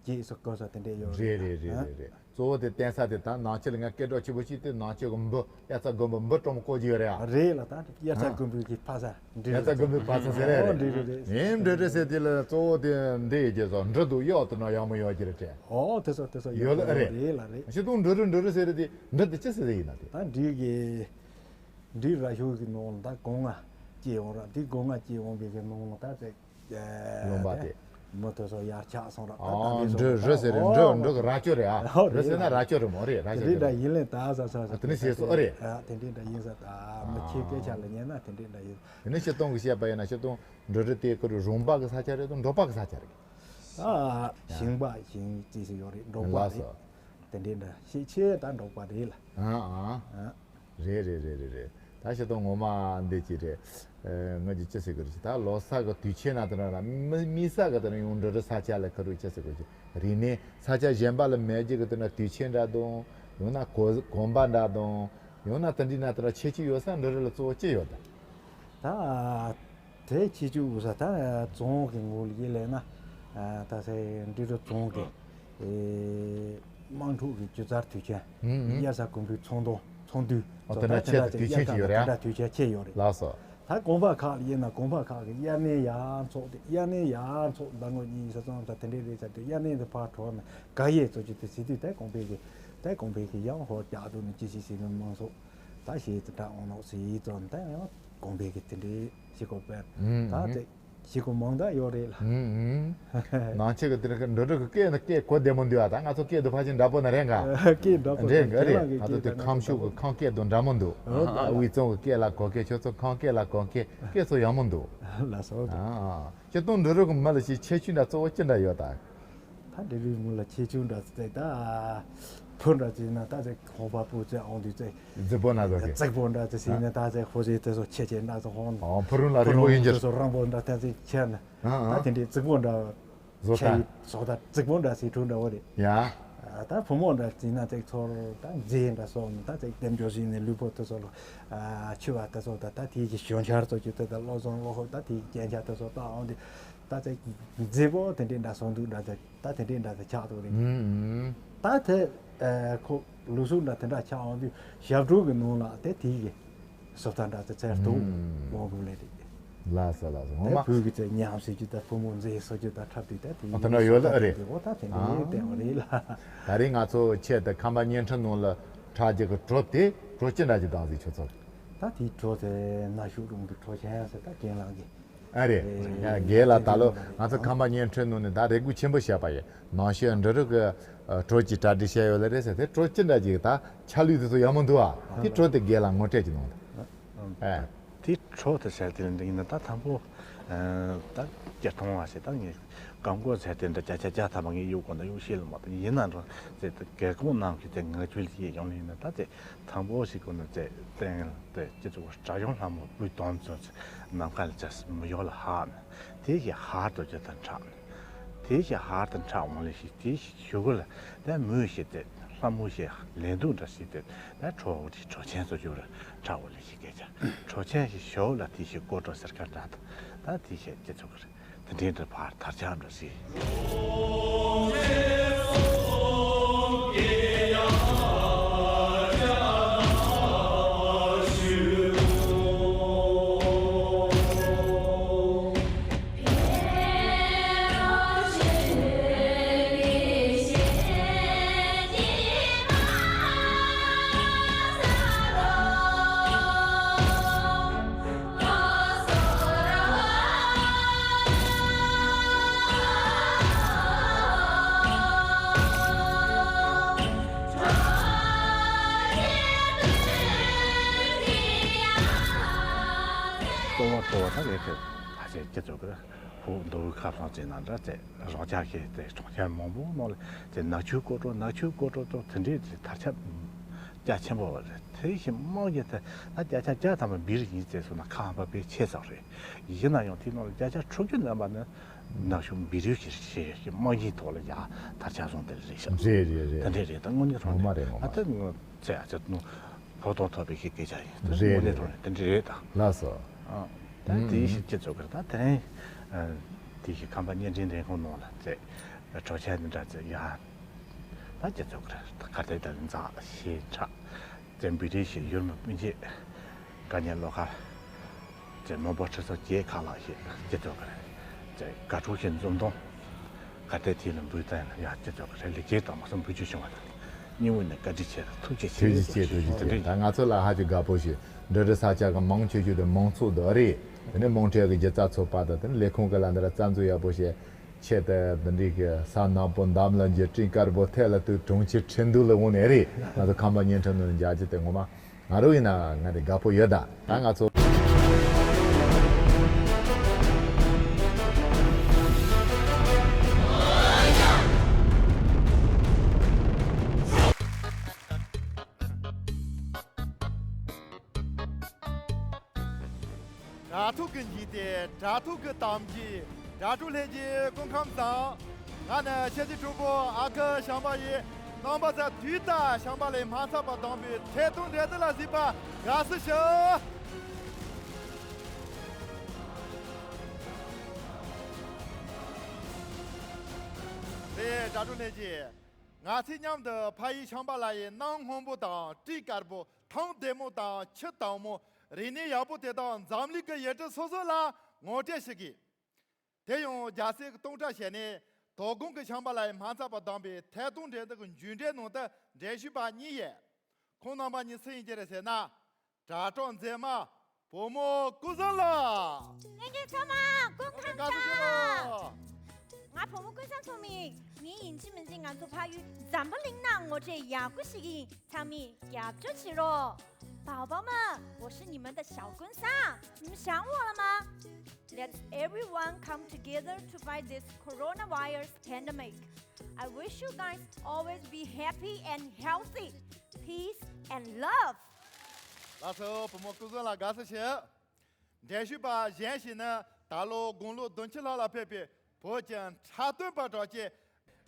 བརྒྱད་སོ་གོ་ས་དེ་འདྲས་ཡོད་རེད། རེད་རེད་རེད་རེད། གཙོ་བོ་དེ་བསྟན་ས་དེ་ད་ནང་ཆེན་ལ་ང་སྐད་གྲགས་ཆེན་པོ་ཅིག་དེ་ནང་ཆེན་གི་འབུ་དབྱར་རྩྭ་དགུན་འབུ་འབུ་གྲོང་མོ་བཀོད་ཀྱི་ཡོད་རེད་ཨ། རེད་ལ་ད་དབྱར་རྩྭ་དགུན་འབུ་གི་ཕ་ས། འབྲི་རུ་དེ། ཡ་ད་དགོན་པའི་བར་ཚང་ཟེར་ཨོ་རེད། འབྲི་རུ་རེད། ངས་འབྲི་རུ་ཟེར་དེ་ལ་གཙོ་བོ་དེ་འདི་ཡོད་ཀྱི་ཚོ་འབྲི་འདུག་གཡོག་ཏུ་ན་ཡག་མོ་ཡོད་ཀྱི་རེད་དྲན། ཨོ་དེ་ཚོ་དེ་ཚོ་ཡོད་ལ་ཨ་རེད། རེད་ལ་རེད། ཤི་དུང་འབྲི་རུ་འབྲི་རུ་ཟེར་རེད་དེ་འབྲི་དེ་ཅི་ཟེར་ཡིན་ན་དེ། ད་འབྲི་གི་འབྲི་ར་ཤོག་གི་ནང་ལ་ད་སྒོ་ང་སྐྱེ་འོང་ར་དེ་སྒོ་ང་སྐྱེ་འོང་བའི་གི་ནང་ལ་ད་ཚེ། ལུང་པ་དེ། མི་དེ་ཚོ་ཡར་ཆགས་སོང་ར་ད་ཨ་ད་དེ་འབྲི་ཚོ་རུ་ཟེར་རེད། འབྲི་འབྲི་གི་ར་ཅོ་རེད་ཨ། ཨོ་རུ་ཟེར་ན་ར་ཅོ་རེད་མོ་རེད་ར་ཅོ་དེ་རེད། འདྲ་ཡིན་ལས་ད་ས་ས་ས་དེ་ནི་ཟེར་སོ་ཨ་རེད། ཨ་དེ་འདྲ་འདྲ་ཡིན་ས་ད་མི་ཁྱེད་སྐད་ཆ་ལ་ཉན་ན་དེ་འདྲ་འདྲ་ཡིན། དེ་ནས་སྤྱིར་བཏང་གི་བཤད་པ་ཡིན་ན་སྤྱིར་བཏང་འབྲི་རུ་དེ་ཁོ་རུ་རོང་པ་གི་ས་ཆ་རེད་དམ་འབྲོག་པ་གི་ས་ཆ་རེད། ཨ་ཞིང་པ་ཞིང་རྩིས་སུ་ཡོད་རེད། འབྲོག་པ་ལགས་རེད། སོ། དེ་འདྲའི་འདྲ་ཤེས་ཆེ་ད་འབྲོག་པ་རེད་ལ། ཨ་ཨ། ཨ། རེད་རེད་རེད་རེད་རེད། ད་ཤི་ཏོ་ངོ་མ་འདི་ཅི་རེད། ཨ་ང་ཅི་ཅི་ཟེར་གི་རེད། ད་ལོ་གསར་གི་དུས་ཆེན་ན་དེ་ན་ར་མི་མི་ས་གི་དེ་ན་ཡང་འབྲི་རུ་ས་ཆ་ལ་ཁ་རུ་ཅི་ཟེར་གི་རེད། རིག་གནས་ས་ཆ་གཞན་པ་ལ་མེད་ཀྱི་གི་དེ་ན་དུས་ཆེན་འདྲ་དང་། ཡང་ན་གོ་གོམ་པ་འདྲ་དང་། ཡང་ན་དེ་འདྲའི་ན་དེ་ན་ཁྱད་ཆོས་ཡོད་ས་འབྲི་རུ་ལ་གཙོ་བོ་ཅི་ཡོད་ད། ད་དེ་ཁྱད་ཆོས་ཡོད་ས་ད་རྫོང་གི་ངོས་ལ་ཡིན་ལས་ན། ད་སེ་འབྲི་རུ་རྫོང་གི་དམངས་ཁྲོད་ཀྱི་སྒྱུ་རྩལ་དུས་ཆེན། ཨུ་ཨུ། དབྱར་རྩྭ་དགུན་འབུའི་ཚོང་དོན་ཚོང་འདུས། ཨོ་དེ་འདྲ་ཆེད་དུ་དུས་ཆེན་ཞིག་ཡོད་རེད་ཨ། དེ་འདྲ་དུས་ཆེན་ཆེ་ཡོད་རེད། ལགས་སོ། ད་དགོན་པ་ཁག་ལ་ཡིན་ན་དགོན་པ་ཁག་གི་དབྱར་གནས་ཡར་འཚོགས་ཏེ་དབྱར་གནས་ཡར་འཚོགས་ཟླ་ངོ་གཉིས་ས་ཙམ་ད་དེ་འདྲའི་རེད་ཟེར་དུས་དབྱར་གནས་དེ་ཕར་གྲོལ་ནས་དགག་དབྱེ་ཚོ་ཅིག་དེ་ཟེར་དུས་ད་དགོན་པའི་གི་ད་དགོན་པའི་གི་ཡང་ཧོ་རྒྱག་འདུག་ནས་ཅི་ཞིག་ཟེར་ནས་མང་ཚོགས་ད་ཞེས་དེ་འདྲ་འོང་ནོག་ཟེར་ཙམ་ད་ཡང་དགོན་པའི་གི་དེ་འདྲའི་ཞིག་གོ་པས་ད་དེ། ཞིག་གོ་མང་དག་ཡོད་རེད་ལ། ཨུམ་ཨུམ། ནང་ཆོས་ཀྱི་དེ་རིང་འགྲོ་འགྲོ་གི་སྐད་ནི་སྐད་གོ་བདེ་མོ་འདུག་ཨ། ད་ང་ཚོ་སྐད་དུ་ཕལ་ཆེར་འདྲ་པོ་ན་རེད་འགའ། སྐད་འདྲ་པོ་རེད་འགའ་རེད། ང་ཚོ་དེ་ཁམས་ཕྱོགས་ཀྱི་ཁམས་སྐད་དང་འདྲ་མོ་འདུག་ཨ་དབུས་གཙང་གི་སྐད་ལ་གོ་སྐད། ཁྱོད་ཚོ་ཁམས་སྐད་ལ་གོ་སྐད། སྐད་ཚོ་ཡག་མོ་འདུག་ལགས་སོ། ཨ་ཨ། སྤྱིར་བཏང་འགྲོ་འགྲོ་གི་མི་ལ་ཞིག་ཁྱད་ཆོས་འདྲ་གཙོ་བོ་ཅི་འདྲ་ཡོད་ད། ད་འབྲི་རུའི་མི་ལ་ཁྱད་ཆོས་འདྲ་ཟེར་ད། ཕུ་འདྲ་ཟེར་ན་ད་ཟེར་ཁོང་པ་པོ་ཟེར་འོང་དུས་ཟེར། རྫིག་པོ་ན་ཟེར་གི། རྫིག་པོ་འདྲ་ཟེར་ཟེར་ནས་ད་ཟེར་ཧོ་ཟེར་དེ་ཚོ་ཆེ་ཆེ་འདྲ་ཟེར་ཧོན། ཨོ་ཕུ་རུ་ལ་རིང་པོ་ཡིན་གྱི། ཕུ་རུ་ཚོ་རིང་པོ་འདྲ་ཐན་ཟེར་ཆེ་ན། ཨ་ཨ། ད་དེ་འདྲའི་རྫིག་པོ་འདྲ་བཟོ་ད། ཆེ་ཡི་བཟོ་ད་རྫིག་པོ་འདྲ་ཟེར་འཕྲུལ་འདྲ་བོ་རེད། ཡ། ད་བུ་མོ་འདྲ་ཟེར་ན་ཟེར་ཚོར་ད་མཛེས་འདྲ་སོང་ད་ཟེར་ལྡེམ་འཇོག་ཟེར་ནས་ལུས་པོ་དེ་ཚོ་ལ། ཆུ་བ་དེ་ཚོ་ད་ད་དེ་གི་ཞོན་ཆར་ཚོ་ཆུ་དེ་ད་བློ་བཟང་བློ་ཧོ་ད་དེ་གི་རྒྱན་ཆ་དེ་ཚོ་ད་འོང་དེ། ད་ཚེ་མཛེས་པོ་དེ་འདྲའི་འདྲ་སོང་འདུག་འདྲ་ཚེ་ད་དེ་འདྲའི་འདྲ་ཚེ་ཆགས་འདུག་རེད། ཨུམ་ཨུམ། ད་ཚེ་ཨ་ཁོ་ལུགས་སྲོལ་འདྲ་དེ་འདྲ་ཆགས་འོང་དུས་ཞབས་བྲོ་གི་ནང་ལ་དེ་དེའི་གི་བཟོ་ལྟ་འདྲ་ཚེ་ཚེར་འདུག་ཨུམ། དབང་པོ་ལས་རེད། ལགས་སོ་ལགས་སོ། ངོ་དེ་མ་བོད་ཀྱི་ཚེ་ཉམས་ཟེར་རྒྱུ་ད་བུ་མོ་མཛེས་ཟེར་རྒྱུ་ད་འཁྲབ་དུས་ད་དེའི་ཨ་དེ་འདྲ་ཡོད་ལ་ཨ་རེད། འོ་ད་དེ་འདྲའི་ཨ་བསྟན་པ་རེད་ལ། ད་རེས་ང་ཚོ་ཆེད་དུ་ཁམས་པ་བརྙན་འཕྲིན་ནང་ལ་འཁྲབ་རྒྱུ་གི་བྲོ་དེ་བྲོ་ཅི་འདྲ་ཅིག་བཏང་ཟིག་ཁྱོད་ཚོ། ད་དེའི་བྲོ་དེ་ན་ཤུགས་རུང་གི་བྲོ་ཆེན་ཟེར་ད་རྒན་ལགས་ཀྱིས། ཨ་རེད། ཨེ། ཡ་རྒན་ལགས་ད་ལོ་ང་ཚོ་ཁམས་པ་བརྙན་འཕྲིན་ནང་ནས་ད་རེ་སྒུག་ཆེན་པོ་བྱས་པ་ཡིན། ནང་ཆོས་འབྲི་རུ་གི་ཨ་བྲོ་གཅིག་གྲ་སྒྲིག་བྱས་ཡོད་ལ་རེད་ཟེར་དེ་བྲོ་ཅི་འདྲ་ཅིག་ད་ཆ་ལུགས་དེ་ཚོ་ཡག་མོ་འདུག་ཨ། དེ་བྲོ་དེ་རྒན་ལགས་ངོ་སྤྲོད་ཅིག་གནང་དང་། ཨ། དེ་བྲོ་དེ་ཟེར་དེ་འདི་ཡིན་ན་ད་དང་པོ་ཨ་ད་སྐྱེ་ཐོང་བ་ཟེར་ད་ངས་གང་གོ་ཟེར་དེ་འདྲ་བརྒྱ་ཆ་བརྒྱ་ཐམ་པ་ངས་གཡུག་གོ་ན་གཡུག་ཤེས་ལ་མ་ད་ཡིན་ན་འགྲོ་ཟེར་དེ་རྒན་གོང་རྣམས་ཀྱིས་དེ་ངག་ཆོས་ལ་ཡིད་ཡོང་ལ་ཡིན་ན་ད་དེ། དང་པོ་ཞིག་གོ་ན་ཚེ་བསྟན་དེ་སྤྱི་ཚོགས་གྲྭ་གཞུང་ལྷ་མོ་སྤུས་དོན་ཚོ་ནམ་མཁའ་ལ་ཚེ་མི་ཡོ་ལ་ཧ་ན། དེ་ཞིག་ཧར་དུ་ཅི་ད་འཁྲབ་ན། དེ་ཞིག་ཧར་དུ་འཁྲབ་འོང་ལེ་ཞིག་དེ་ཞིག་ཞུ་གོ་ལ་དེ་མོས་ཞིག་དེ་ལྷ་མོ་ཞིག་ལེན་དུ་འདྲ་ཞིག་དེ་དེ་བྲོ་བོ་དེ་བྲོ་ཆེན་ཚོ་ཞུ་ར་འཁྲབ་འོང་ལེ་ཞིག་སྐད་ཆ་བྲོ་ཆེན་ཞིག་ཞོ་ལ་དེ་ཞིག་གོ་བྲོ་ཟེར་ཁ་འདྲ་ད་ད་དེ་ཞིག་སྤྱི་ཚོགས་གི་རེད། དེ་འདྲའི་འདྲ་ཕར་དར་ཁྱབ་འདྲ་རེད། གཙོ་བོ་གཙོ་བོ་ད་ངས་ཁྱེད་ཕལ་ཆེར་ཁྱེད་ཚོ་གི་ཕུ་མདོ་དབུས་ཁམས་གསུམ་ཅིག་ནང་འདྲ་ཚེ་རང་ཅག་གི་དེ་གྲོང་ཁྱེར་མང་པོ་ནང་ལ་དེ་ནག་ཆུ་སྐོར་བྲོ་ནག་ཆུ་སྐོར་བྲོ་ཚོ་དེ་འདྲའི་དེ་དར་ཁྱབ་རྒྱ་ཆེན་པོ་བ་རེད། དེ་བཞིན་དམངས་ཀྱི་དེ་ད་བརྒྱ་ཆ་བརྒྱ་ཐམ་པ་སྦིར་ཡིན་ཟེར་སོང་ན་ཁ་ཧམ་པ་དཔེ་ཆེ་ཙག་རེད། ཡིན་ན་ཡང་དེའི་ནང་ལ་བརྒྱ་ཆ་དྲུག་ཅུ་ལོན་པ་ནི་ནག་ཆུ་སྦིར་ཡུལ་གྱི་ཞེས་དམངས་ཀྱི་ཐོག་ལ་ཡ་དར་ཁྱབ་སོང་དེ་རེད་ཤག་དེ་འདྲས་རེད། ད་དངོས་གནས་དྲང་གནས་ངོ་མ་རེད། ངོ་མ་ཨ་ད་ངོ་ཚེ་ཨ་ཚེ་ནུ་ཕོ་དོན་ཐོབ་པའི་གི་སྐད་ཆ་ཡིན། ད་རེད་དངོས་གནས་རེད། དྲང་གནས་དེ་འདྲས་རེད་ད། ལགས་སོ། ཨ་ད་ཨུམ་དེའི་ཨུམ་ཞིག་ཅི་ཚོད་གི་རེད། ད་དེ་རིང་ཨ་དེའི་ཞིག་ཁམས་པ་བརྙན་འཕྲིན་ལས་ཁུངས་ནང་ལ་ཚེ་གྲོགས་ཆ་འདི་འདྲ་ཚེ་ཡ་ད་ཅི་ཚོད་གི་རེད། ད་གར་དེ་ད་འཛག་ཞེས་ཁྲག་ཚེ་འབུལ་རེ་ཞིག་ཡུལ་མི་སྤུན་མཆེད་དཀའ་ངལ་བློ་དཀར་ཚེ་མང་པོ་ཁྲི་ཚོ་བརྒྱད་ཁག་ལ་ཞིག་ཅི་ཚོད་གི་རེད། ཚེ་དགའ་སྤྲོ་ཞིག་འཛོམས་དོན། ག་དེ་དེ་ལ་འབུལ་ཙམ་ཡང་ཅི་ཙོག་རེ་ལེགས་སྐྱེས་དང་མ་སོང་འབུལ་རྒྱུ་བྱུང་བ་དང་། སྙིང་དབུས་ནས་བཀའ་དྲིན་ཆེ་དང་ཐུགས་རྗེ་ཆེ། ཐུགས་རྗེ་ཆེ། ཐུགས་རྗེ་ཆེ། དེ་འདྲ་ད་ང་ཚོ་ལ་ཧ་ཅང་དགའ་པོ་ཞིག་འདྲ་འདྲ་ས་ཆ་གི་མང་ཆེ་ཤོས་དེ་མང་ཚོགས་དེ་རེད། དེ་ནས་དམངས་ཁྲོད་ཀྱི་སྒྱུ་རྩལ་ཚོགས་པ་དང་དེ་ནས་ལས་ཁུངས་ཀྱི་ལ་འདི་ར་རྩ་འཛུགས་ཡག་པོ་བྱས། ཆེད་དུ་འདི་འདྲའི་གི་ས་ནག་པོ་འདམ་ལ་འགྱུར། སྤྲིན་དཀར་པོ་ཐད་ལ་ཐུག། གྲོང་ཁྱེར་ཁྲིན་ཏུའུ་ལ་འོང་ནས་རེད། ང་ཚོ་ཁམས་པ་བརྙན་འཕྲིན་ནང་མཇལ་རྒྱུ་དེ་ངོ་མ། ང་རང་ཡིན་ན་ང་དེ་དགའ་པོ་ཡོད་ད། ད་ང་ཚོ། དྲ་ཐོག་གི་འཇིག་རྟེན། དྲ་ཐོག་གི་གཏམ་རྒྱུད། དྲ་གྲོགས་ལྷན་རྒྱས་སྐུ་ཁམས་བཟང་། ང་ནི་ཁྱེད་ཀྱི་གྲོགས་པོ་ཨ་ཁུ་བྱམས་པ་ཡིན། རྣམ་པ་ཚོ་དུས་ལྟར་བྱམས་པ་ལགས་མ་འཚམས་པར་བསྡོམས་པའི་ཐད་གཏོང་འབྲེལ་གཏུག་ལ་གཟིགས་པར་དགའ་བསུ་ཞུ། རེད། དྲ་གྲོགས་ལྷན་རྒྱས། ང་ཚོས་མཉམ་དུ་ཕ་ཡུལ་བྱམས་པ་ལགས་ཡི་གནམ་སྔོན་པོ་དང་སྤྲིན་དཀར་པོ། ཐང་བདེ་མོ་དང་ཆུ་དྭངས་མོ། རིག་གནས་ཡག་པོ་དེ་དག་འཛམ་གླིང་གི་ཡུལ་གྲུ་སོ་སོ་ལ་ངོ་སྤྲོད་ཞུ་གི། དེ་ཡང་རྒྱལ་སྲས་ཀྱི་སྟོང་ཕྲག་ཞལ་ནས་དོ་དགོང་གི་བྱམས་པ་ལགས་ཡི་མ་འཚམས་པར་བསྡོམས་པའི་ཐད་གཏོང་འབྲེལ་གཏུག་གི་མཇུག་འབྲས་ནང་དུ་འགྲེལ་བཤད་པ་གཉིས་ཡོད། ཁོང་རྣམ་པ་གཉིས་སུ་ཡིན་གྱི་རེད་ཟེར་ན། དྲ་གྲོགས་མཛེས་མ་བུ་མོ་ཀུན་བཟང་ལགས། ལྷན་རྒྱས་ཚང་མ་སྐུ་ཁམས་བཟང་། ང་བུ་མོ་ཀུན་བཟང་ཚང་མས་ངའི་ཡིན་གཅིག་མིན་གཅིག་ང་ཚོ་ཕ་ཡུལ་འཛམ་བུ་གླིང་ནང་ངོ་སྤྲོད་ཡག་པོ་ཞིག་ཡིན། ཚང་མས་རྒྱབ་སྐྱོར་བྱེད་རོགས། 宝宝们，我是你们的小跟上，你们想我了吗？Let's everyone come together to fight this coronavirus pandemic. I wish you guys always be happy and healthy, peace and love. ལགས་སོ། བུ་མོ་ཀུན་བཟང་ལགས་དགའ་བསུ་ཞུ། འགྲེལ་བཤད་པ་གཞན་ཞིག་ནི་ད་ལོ་དགུང་ལོ་བདུན་ཅུ་ལྷག་ལ་ཕེབས་པའི་བོད་ཀྱི་འཁྲབ་སྟོན་པ་གྲགས་ཅན་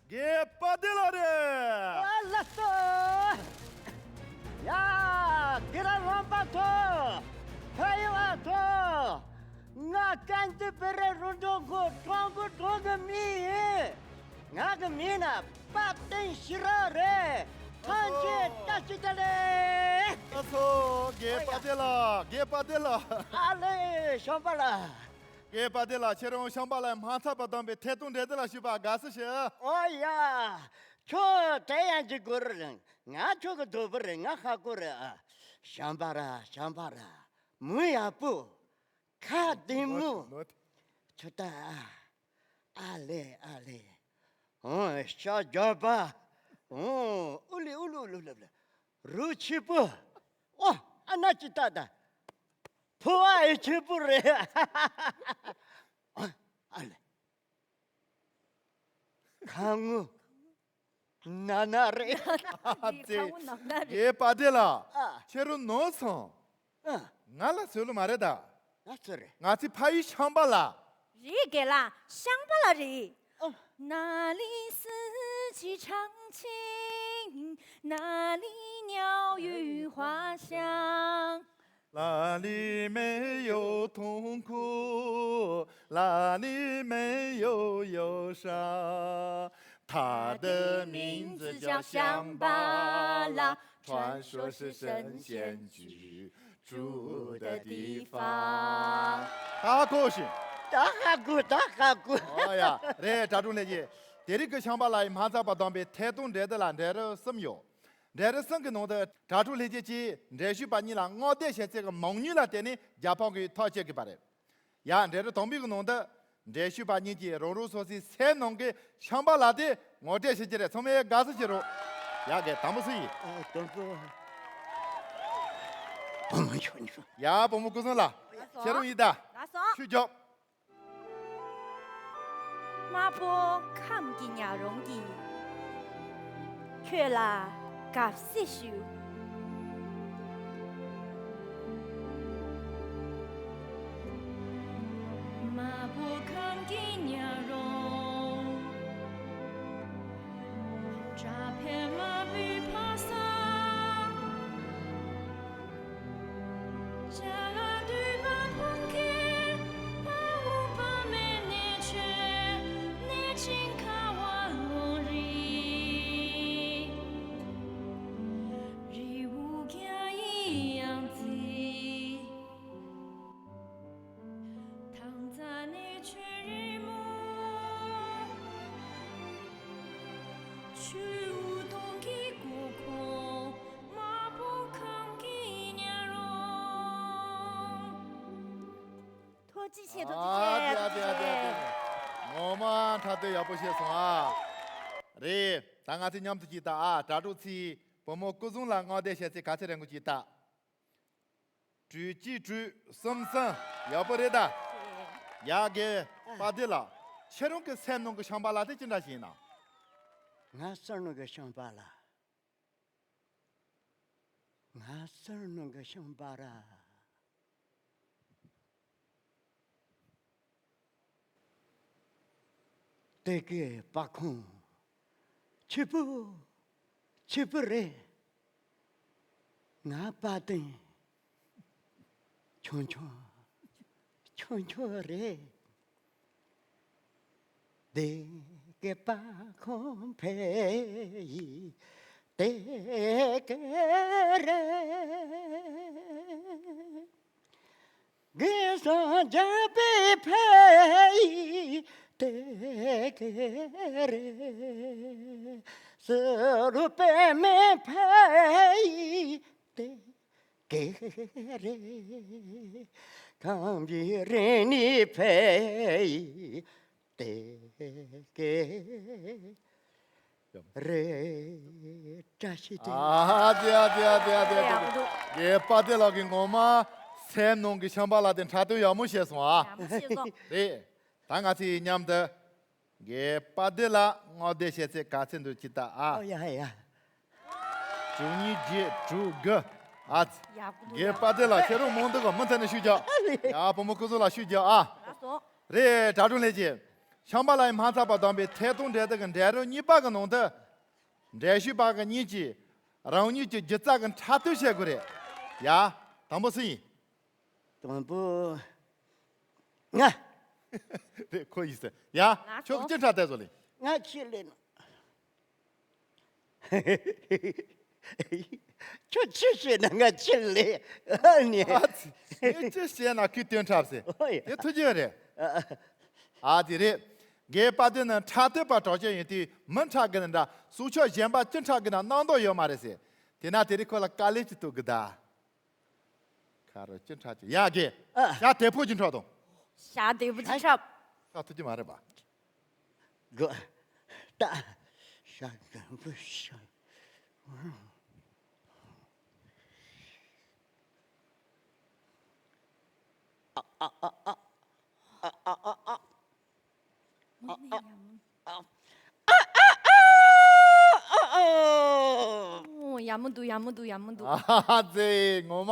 དགེ་དཔལ་ལྡན་ལགས་རེད། ཨ་ལགས་སོ། ཡ། དགེ་རྒན་རྣམ་པ་ཚོ། ཕ་ཡུལ་བ་ཚོ། ང་བཙན་བྱོལ་བོད་རིགས་རང་སྐྱོང་ཁུལ་ཁྲོམ་སྐོར་གྲོང་གི་མི་ཡིན། ང་གི་མིང་ནི་དཔལ་ལྡན་ཤེས་རབ་རེད། ཐང་ཆེན་བཀྲ་ཤིས་བདེ་ལེགས། ཨ་ཚོ། དགེ་དཔལ་ལྡན་ལགས། དགེ་དཔལ་ལྡན་ལགས། ཨ་ལེ་བྱམས་པ་ལགས། དགེ་དཔལ་ལྡན་ལགས། ཁྱེད་རང་བྱམས་པ་ལགས་མ་འཚམས་པར་བསྡོམས་པའི་ཐད་གཏོང་འབྲེལ་གཏུག་ལ་ཞུགས་པར་དགའ་བསུ་ཞུ། ཨོ་ཡ། ཁྱོད་དེ་ཡང་ཅིག་དགོས་རེད། ང་ཁྱོད་ཀྱི་གདོང་པོ་རེད། ང་ཧ་གོ་རེད་ཨ། བྱམས་པ་ར་བྱམས་པ་ར། མིང་ཡག་པོ། ཁ་བདེ་མོ། ཁྱོད་ད་ཨ། ཨ་ལེ་ཨ་ལེ། ཨོ་ཤ་རྒྱགས་པ། ཨོ་ཨུ་ལེ་ཨུ་ལེ་ཨུ་ལེ་ཨུ་ལེ། རུ་ཆེ་པོ། ཨོ་ཨ་ན་ཅི་ད་ད། ཕོ་བ་ཨེ་ཆེ་པོ་རེད། ཨོ་ཨ་ལེ། ཁ་ངོ་ན་ན་རེད། ཨ་ཙི། ཁ་ངོ་ན་ན་རེད། དགེ་དཔལ་ལྡན་ལགས། ཨ། ཁྱེད་རང་ནོར་སོང་། ཨ། ང་ལ་ཚོད་ལོ་མ་རེད་ད། ང་ཚོད་རེད། ང་ཚོའི་ཕ་ཡུལ་བྱམས་པ་ལགས། རེད་དགེ་ལགས། བྱམས་པ་ལགས་རེད། ཨ། 哪里四季常青，哪里鸟语花香。 哪里没有痛苦，啦，你没有忧伤。他的名字叫乡巴拉，传说是神仙居住的地方。大口型。ད་ཧ་གོ་ད་ཧ་གོ་ཨོ་ཡ། རེད། གྲྭ་གྲོགས་ལྷན་རྒྱས། དེ་རིང་གི་ཤམ་བྷ་ལ་ཡི་མ་རྩ་བར་བདམས་པའི་ཐད་གཏོང་འགྲན་བསྡུར་ལ་འགྲན་རིམ་གསུམ་ཡོད། འགྲན་རིམ་གསུམ་གྱི་ནང་དུ་གྲྭ་གྲོགས་ལྷན་རྒྱས་ཀྱིས་འགྲན་ཞུགས་པ་གཉིས་ལ་མངའ་སྡེ་ཞེས་ཚིག་གི་མང་ཉུང་ལ་བརྟེན་ནས་རྒྱལ་ཕམ་གྱི་ཐག་གཅོད་དགོས་པ་རེད། ཡ། འགྲན་རིམ་དང་པོའི་གི་ནང་དུ་འགྲན་ཞུགས་པ་གཉིས་ཀྱིས་རང་རང་སོ་སོའི་སེམས་ནང་གི་ཤམ་བྷ་ལ་དེ་ངོ་སྤྲོད་བྱེད་ཀྱི་རེད། ཚང་མས་དགའ་བསུ་བྱེད་རོགས། ཡ། གི་དང་པོ་སུ་ཡིན། ཨ། དང་པོ། བུ་མོ་ཆུང་ཆུང་། ཡ། བུ་མོ་སྐུ་གསུམ་ལགས། ལགས་སོ། ཁྱེད་རང་ཡིན་ད། ལགས་སོ། ཤུགས་རྒྱོབ། དམར་པོ་ཁམས་ཀྱི་ཉག་རོང་གི། ཁྱོད་ལ་དགའ་བསུ་ཞུ། དམར་པོ་ཁམས་ཀྱི་ཉག་རོང་། བཀྲ་ཕེ་དམར་པོའི་ཕ་ས། ཅ་ལག་འདུས་པ་ཕུང་ཁྱེར། དཔའ་བོ་དཔའ་མོའི་གནས་མཆོག་གནས་ཆེན་ཁ་བ་ལུང་རི། རི་བོ་བརྒྱ་ཡི་ཡང་རྩེ། ཐང་རྩེ་གནས་མཆོག་རི་མོ། ཆུ་བོ་དུང་གི་མགོ་ཁུངས། དམར་པོ་ཁམས་ཀྱི་ཉག་རོང་། ཐུགས་རྗེ་ཆེ། ཐུགས་རྗེ་ཆེ། ཨ། ཐུགས་རྗེ་ཆེ། ངོ་མ་འཁྲབ་སྟོན་ཡག་པོ་བྱས་སོང་ཨ། རེད། ད་ང་ཚོས་མཉམ་དུ་ཅིག་ལྟ་ཨ། དྲ་གྲོགས་ཚོས་བུ་མོ་སྐུ་གཟུགས་ལ་མངའ་སྡེ་ཞེས་ཚིག་ག་ཚོད་རེད་མགོ་ཅིག་ལྟ། དྲུག་གཅིག་དྲུག་གསུམ་གསུམ། ཡག་པོ་རེད་ད། ཡ། གི་དཔལ་ལྡན་ལགས། ཁྱེད་རང་གི་སེམས་ནང་གི་ཤམ་བྷ་ལ་དེ་ཅི་འདྲ་ཞིག་ཡིན་ནམ། ང་སེམས་ནང་གི་ཤམ་བྷ་ལ། ང་སེམས་ནང་གི་ཤམ་བྷ་ལ། དེ་གའི་དཔའ་ཁོང་ཆེ་པོ་ཆེ་པོ་རེད། ང་དཔའ་གདེང་ཆུང་ཆུང་ཆུང་ཆུང་རེད། དེ་གའི་དཔའ་ཁོང་ཕེ་ཡི་དེ་གའི་རེད། གེ་སར་རྒྱལ་པོའི་ཕེ་ཡི་དེ་གའི་རེད། སུ་རུ་པདྨའི་ཕེ་ཡི་དེ་གའི་རེད། ཁམས་པའི་རིག་གནས་ཕེ་ཡི་དེ་གའི་རེད། བཀྲ་ཤིས་བདེ་ལེགས། ཨ་ཙི་ཨ་ཙི་ཨ་ཙི་ཨ་ཙི་ཨ་ཙི། ཡག་པོ་འདུག་རྒན་དཔལ་ལྡན་ལགས་ཀྱིས་ངོ་མ་སེམས་ནང་གི་ཤམ་བྷ་ལ་དེ་འཁྲབ་སྟོན་ཡག་མོ་བྱས་སོང་ཨ། ཡག་མོ་བྱས་སོང་། རེད། ད་ང་ཚོས་མཉམ་དུ་རྒན་དཔལ་ལྡན་ལགས་མངའ་སྡེ་ཞེས་ཚིག་ག་ཚོད་འདུག་ཅིག་ལྟ་ཨ། ཨོ་ཡ་ཡ། དྲུག་གཉིས་བརྒྱད་དྲུག་དགུ། ཨ་ཙི། ཡག་པོ་འདུག་རྒན་དཔལ་ལྡན་ལགས་ཁྱེད་རང་མང་འདུག་ག་མུ་མཐུད་ནས་ཤུགས་རྒྱག་ཡ། བུ་མོ་སྐུ་གཟུགས་ལ་ཤུགས་རྒྱག་ཨ། ལགས་སོ། རེད། དྲ་གྲོགས་ལྷན་རྒྱས། ཤམ་བྷ་ལ་ཡི་མ་རྩ་བར་བདམས་པའི་ཐད་གཏོང་འགྲན་བསྡུར་གྱི་འགྲན་རིམ་གཉིས་པ་གི་ནང་དུ། འགྲན་ཞུགས་པ་གི་གཉིས་ཀྱིས་རང་ཉིད་ཀྱི་སྒྱུ་རྩལ་གྱི་འཁྲབ་སྟོན་བྱེད་དགོས་རེད། ཡ། དང་པོ་སུ་ཡིན། དང་པོ་ང་། རེད། ཁོ་ཡིན་ཟེར། ཡ། ང་ཁྱོད་ཀྱིས་ཅི་འཁྲབ་སྟོན་བཟོ་ལེ། ང་ཆི་ལེ་ན། ཁྱོད་ཆི་བཤད་ན་ང་ཆི་ལེ། ཨ་ནི། ཨ་ཙི། ངས་ཅི་བཤད་ན་ཁོས་སྟོན་འཁྲབ་ཟེར། ཨོ་ཡ། དེ་ཐུགས་རྗེ་རེད། ཨ་དེ་རེད། རྒན་དཔལ་ལྡན་ནི་འཁྲབ་སྟོན་པ་གྲགས་ཅན་ཡིན་དུས་མི་འཁྲབ་གི་ན་འདྲ་སྲོག་ཆགས་གཞན་པ་ཅི་འཁྲབ་གི་ན་སྣང་དོགས་ཡོད་མ་རེད་ཟེར། དེས་ན་དེ་རིང་ཁོ་ལ་དཀའ་ལས་ཅིག་གཏོང་གི་གདའ། ཁ་རོ་ཅི་འཁྲབ་ཅི་ཡ་གི། ཨ། ཞྭ་དལ་པོ་ཅིག་འཁྲབ་དང་། ཞྭ་དལ་པོ་ཅིག་འཁྲབ། ཁ་ཐུག་གི་མ་རེད་པ། གོ། ད། ཞྭ་དལ་པོ་ཞྭ། ཨ་ཨ་ཨ་ཨ། ཨ་ཨ་ཨ་ཨ། ཨ་ཨ་ཨ། ཨ་ཨ་ཨ། ཨ་ཨ་ཨ། ཨོ། ཡག་མོ་འདུག་ཡག་མོ་འདུག་ཡག་མོ་འདུག་ཨ་ཙི། ངོ་མ་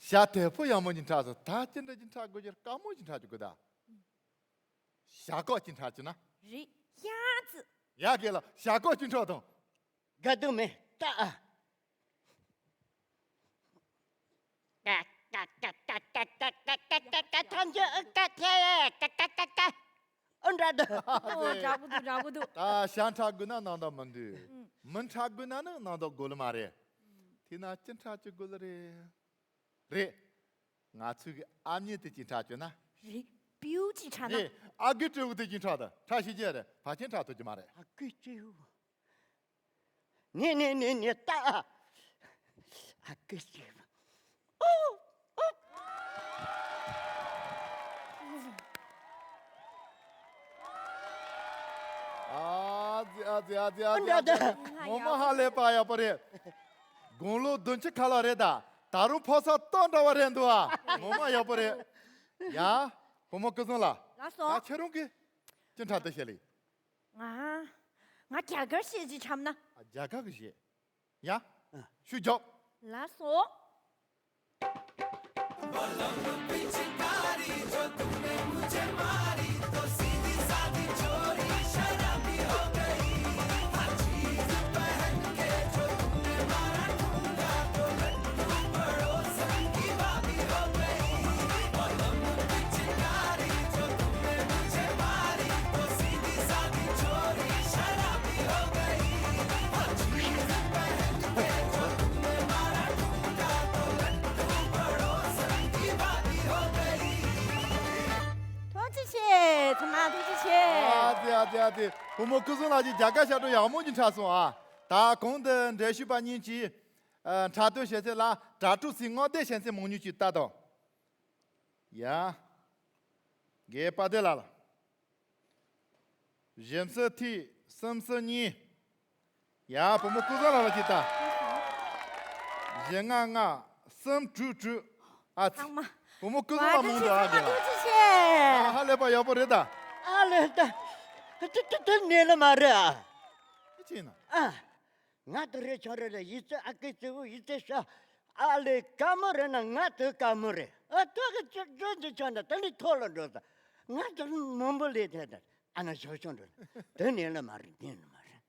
ཞྭ་དལ་པོ་ཡག་མོ་ཅིག་འཁྲབ་སོང་། ད་ཅི་འདྲ་ཅིག་འཁྲབ་དགོས་ཀྱི། དཀའ་མོ་ཅིག་འཁྲབ་ཅིག་དགོས་ད། ཞྭ་སྒོག་ཅིག་འཁྲབ་ཅིག་ན། རེད། ཡ་ཙི། ཡ་གི་ལ་ཞྭ་སྒོག་ཅིག་འཁྲབ་དང་། དགའ་སྡུག་མེད་ད་ཨ། ཀ་ཀ་ཀ་ཀ་ཀ་ཀ་ཀ་ཀ་ཀ་ཀ་ཐམས་ཅད་ཨ་ཀ་ཐེ་ཀ་ཀ་ཀ་ཀ། ཨོ་འདྲ་འདུག་ཨོ་འདྲ་པོ་འདུག་འདྲ་པོ་འདུག་ད་ཞྭ་འཁྲབ་དགོས་ན་ནང་དོག་མི་འདུག་མི་འཁྲབ་དགོས་ན་ནི་ནང་དོག་དགོས་ལ་མ་རེད། དེས་ན་ཅི་འཁྲབ་ཅི་དགོས་ལ་རེད། རེད། ང་ཚོའི་གི་ཨ་མྱེས་དེ་ཅི་འཁྲབ་བཅུག་ན། རེད། སྤྲེའུ་ཅི་འཁྲབ་ན། རེད། ཨ་གི་སྤྲེའུ་དེ་ཅི་འཁྲབ་དང་འཁྲབ་ཤེས་ཀྱི་རེད། ཕལ་ཆེར་འཁྲབ་ཐུབ་ཀྱི་མ་རེད། ཨ་གི་སྤྲེའུ། ནེ་ནེ་ནེ་ནེ་ལྟ། ཨ་གི་སྤྲེའུ། ཨོ། ཨོ། ཨ་ཙི་ཨ་ཙི་ཨ་ཙི་ཨ་ཙི་ཨ་ཙི། ངོ་མ་ཧ་ལས་པ་ཡག་པོ་རེད། དགུང་ལོ་བདུན་ཅུ་ཁ་ལག་རེད་ད། ད་རུང་ཕོ་གསར་ཏོག་འདྲ་བ་རེད་འདུག་ཨ། ངོ་མ་ཡག་པོ་རེད། ཡ། བུ་མོ་སྐུ་བཟང་ལགས། ལགས་སོ། ད་ཁྱེད་རང་གིས་ཅི་འཁྲབ་བསྡད་ཤག་ལེ། ང་། ང་རྒྱ་གར་གཞས་ཅིག་འཁྲབ་ན། ཨ། རྒྱ་གར་གྱི་གཞས། ཡ། ཨ། ཤུགས་རྒྱོབ། ལགས་སོ། ཐུགས་རྗེ་ཆེ། ཚང་མ་ཐུགས་རྗེ་ཆེ། ཨ་ཙི་ཨ་ཙི་ཨ་ཙི། བུ་མོ་སྐུ་བཟང་ལགས་ཀྱིས་རྒྱ་གར་ཞབས་བྲོ་ཡག་མོ་ཅིག་འཁྲབ་སོང་ཨ། ད་གོང་དུ་འགྲེལ་བཤད་པ་གཉིས་ཀྱིས། ཨ། འཁྲབ་སྟོན་བྱེད་ཚད་ལ་དྲ་གྲོགས་ཚོས་སྔོན་བལྟས་བྱེད་ཚད་མང་ཉུང་ཅིག་ལྟ་དང་། ཡ། རྒན་དཔལ་ལྡན་ལགས་ལ། བཞི་གསུམ་ཐིག་གསུམ་གསུམ་གཉིས། ཡ། བུ་མོ་ཀུན་བཟང་ལགས་ལ་ཅིག་ལྟ། བཞི་ལྔ་ལྔ་གསུམ་དྲུག་དྲུག་ཨ་ཙི། ཚང་མ། བུ་མོ་ཀུན་བཟང་ལགས་མང་དུ་ཨ། རྒན་ལགས། ཨ། ཧ་ལས་པ་ཡག་པོ་རེད་ད། ཨ་ལས་ད། དེ་དེ་དེ་ནས་ལ་མ་རེད་ཨ། ཅི་ཡིན་ན། ཨ། ང་དེ་རེ་ཆོ་རེ་ལ་ཡིད་ཚད་ཨ་ཀི་ཙི་བུ་ཡིད་ཚད་ཤ། ཨ་ལས་དཀའ་མོ་རེད་ན་ང་དེ་དཀའ་མོ་རེད། ཨ་ཏོ་གི་ཅི་ཅོ་ཅི་ཆོ་ན་དེ་ལས་ཐོ་ལ་འགྲོ་ས། ང་དེ་མང་པོ་ལས་དེ་དེ་ཨ་ན་ཞོ་ཞོ་འགྲོ། དེ་ནས་ལ་མ་རེད་དེ་ནས་མ་རེད།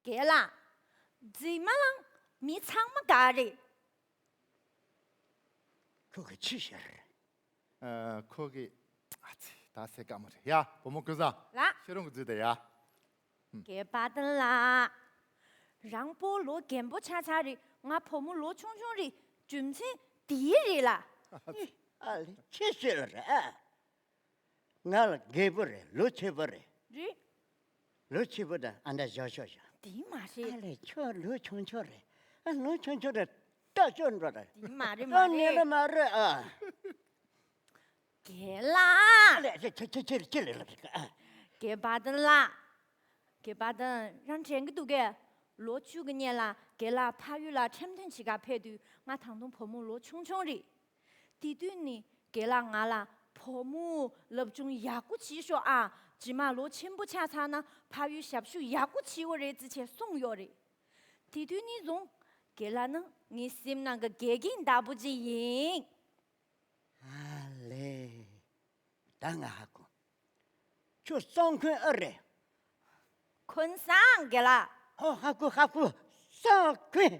རྒན་ལགས། རྫི་མ་ལང་མི་ཚང་མ་དགའ་རེད། ཁོ་གི་ཅི་ཟེར། ཨ། ཁོ་གི། ཨ་ཙི། ད་སེ་དཀའ་མོ་རེད་ཡ། བུ་མོ་ཀུན་བཟང་། ལགས། ཁྱེད་རང་གི་རྫི་དེ་ཡ། རྒན་དཔལ་ལྡན་ལགས། རང་པོ་ལོ་རྒན་པོ་ཆགས་ཚར་རེད། ང་བུ་མོ་ལོ་ཆུང་ཆུང་རེད། རྒྱུ་མཚན་དེ་རེད་ལ། ཨ་ལེ་ཅི་ཟེར་རེད། ང་ལ་རྒད་པོ་རེད། ལོ་ཆེ་པོ་རེད། རེད། ལོ་ཆེ་པོ་དང་ཨ་འདྲ་བཞག་ཤོག་བཞག་དེ་མ་རེད། ཨ་ལེ་ཁྱོད་ལོ་ཆུང་ཆུང་རེད། ཨ། ལོ་ཆུང་ཆུང་རེད། ལྟ་ཤོག་འགྲོ་རེད། དེ་མ་རེད་མ་ད་ནི་རེད། ལ་མ་རེད་ཨ། རྒན་ལགས། ཨ་ལེ་ཁྱེད་ཁྱེད་ཁྱེད་ཁྱེད་ལེ་ལ་རེད་ཨ། རྒན་དཔལ་ལྡན་ལགས། རྒན་དཔལ་ལྡན་རང་དྲན་གི་འདུག་གས། ལོ་བཅུ་གི་སྔོན་ལ་རྒན་ལགས་ཕ་ཡུལ་ལ་འཁྲབ་སྟོན་བྱེད་གར་ཕེབས་དུས་ང་ད་དུང་བུ་མོ་ལོ་ཆུང་ཆུང་རེད། དེ་དུས་ནི་རྒན་ལགས་ང་ལ་བུ་མོ་སློབ་སྦྱོང་ཡག་པོ་བྱེད་ཤོག་ཨ། རྗེས་མ་ལོ་ཆེན་པོ་ཆགས་ཚར་ན་ཕ་ཡུལ་ཞབས་ཞུ་ཡག་པོ་བྱེད་དགོས་རེད་ཟེར་བྱས་གསུངས་ཡོད་རེད། དེ་དུས་ནས་བཟུང་རྒན་ལགས་ནི་ངའི་སེམས་ནང་གི་དགེ་རྒན་ལྟ་བུ་ཅིག་ཡིན། ཨ་ལེ། ད་ང་ཧ་གོ། ཁྱོད་སང་ཁོན་ཨེ་རེད། ཁོན་སང་རྒན་ལགས། ཨོ་ཧ་གོ་ཧ་གོ། སང་ཁོན།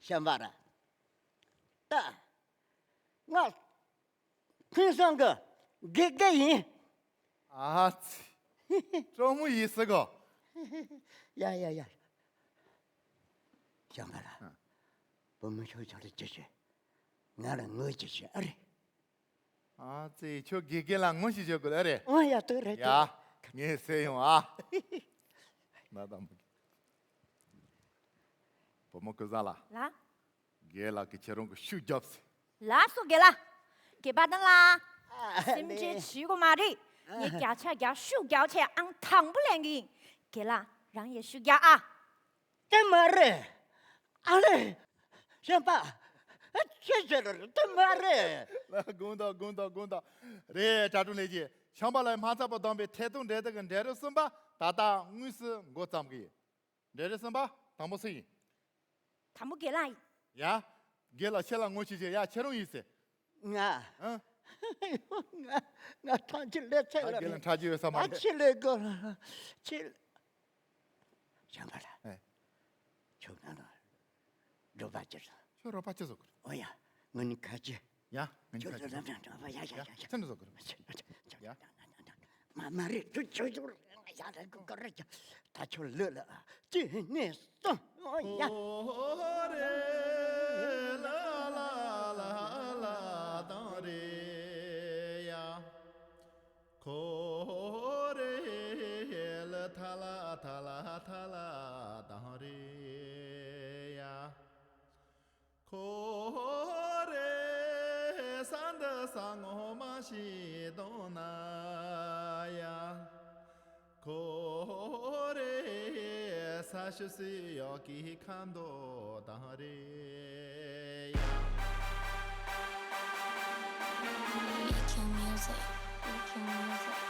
ཤམ་བ་ར། ད། ང་ཁོན་སང་གི་དགེ་རྒན་ཡིན། ཨ་ཙི། གྲོགས་མོ་ཡིན་ཟེར་གོ། ཡ་ཡ་ཡ། ཤམ་བ་ར། ཨ། བུ་མོ་ཤོག་ཆང་རེ་ཅི་བྱེད། ང་ལ་ངོ་ཅི་བྱེད་ཨ་རེད། ཨ་ཙི། ཁྱོད་དགེ་རྒན་ལ་ངོ་ཤེས་བྱེད་དགོས་ཨ་རེད། ཨོ་ཡ་དེ་རེད་དེ། ཡ། ངས་ཟེར་ཡོང་ཨ། ན་དང་པོ། བུ་མོ་ཀུན་བཟང་ལགས། ལགས། རྒན་ལགས་ཀྱིས་ཁྱེད་རང་གི་ཤུགས་རྒྱོབས་ཟེར། ལགས་སོ་རྒན་ལགས། རྒན་དཔལ་ལྡན་ལགས། ཨ་སེམས་ཁྲལ་ལེ། བྱེད་དགོས་མ་རེད། ངས་བརྒྱ་ཆ་བརྒྱ་ཤུགས་རྒྱག་བྱས་ཨང་དང་པོ་ལེན་གི་ཡིན། རྒན་ལགས་རང་ཡང་ཤུགས་རྒྱག་ཨ། དེ་མ་རེད། ཨ་ལེ། ཤམ་བ། ཨ་ཅེ་ཅེ་རེད་དེ་མ་རེད། ལ་དགོངས་དག་དགོངས་དག་དགོངས་དག་རེད། དྲ་གྲོགས་ལས་ཀྱི་ཤམ་བ་ལགས་མ་ཚད་པ་བསྡོམས་པའི་ཐད་གཏོང་འབྲེལ་ཐག་གི་འགྲན་རིམ་གསུམ་པ་ད་ལྟ་དངོས་སུ་འགོ་བརྩམས་ཀྱི་ཡིན། འགྲན་རིམ་གསུམ་པ་དང་པོ་སུ་ཡིན། དང་པོ་རྒན་ལགས་ཡིན། ཡ། རྒན་ལགས་ཁྱེད་ལ་ངོ་ཤེས་བྱས། ཡ་ཁྱེད་རང་ཡིན་ཟེར། ང་། ཨ། ང་ང་ཐང་ཆད་ལས་ཚད་ལ་རྒན་ལགས་འཁྲབ་རྒྱུ་ཡོད་ས་མ་རེད། ཨ་ཁྱེད་ལས་དགོས་ལ་ཁྱེད། ཤམ་བ་ལགས། ཨེ། ཁྱོད་ང་ལ་རོགས་པ་ཅི་བཟོ། ཁྱོད་རོགས་པ་ཅི་བཟོ་དགོས། ཨོ་ཡ། ང་ནི་ཁ་ཆེ། ཡ། ང་ནི་ཁ་ཆེ། ཡ་ཡ་ཡ། ཡ། ཚེ་འདི་ཚོ་གི་རེད། ཡ། མ་མ་རེད། ཁྱོད་ཁྱོད་ཁྱོད་ཡ་ལ་གོ་ག་རེད། ད་ཁྱོད་ལོས་ལ་ཅི་ནས་སོང་ཡ། ཁོ་རེ་ལ་ལ་ལ་ལ་དང་རེ་ཡ། ཁོ་རེ་ལ་ཐ་ལ་ཐ་ལ་ཐ་ལ་དང་རེ་ཡ། ཁོ་རེ་ས་འདི་ས་ངོ་མ་ཤི་དོ་ན་ཡ། ཁོ་རེ་ས་ཤུ་སི་ཡོ་གི་ཁ་མདོ་དང་རེ་ཡ། ཨི་ཁྱུ་མིའུ་ཟིག་ཨི་ཁྱུ་མིའུ་ཟིག་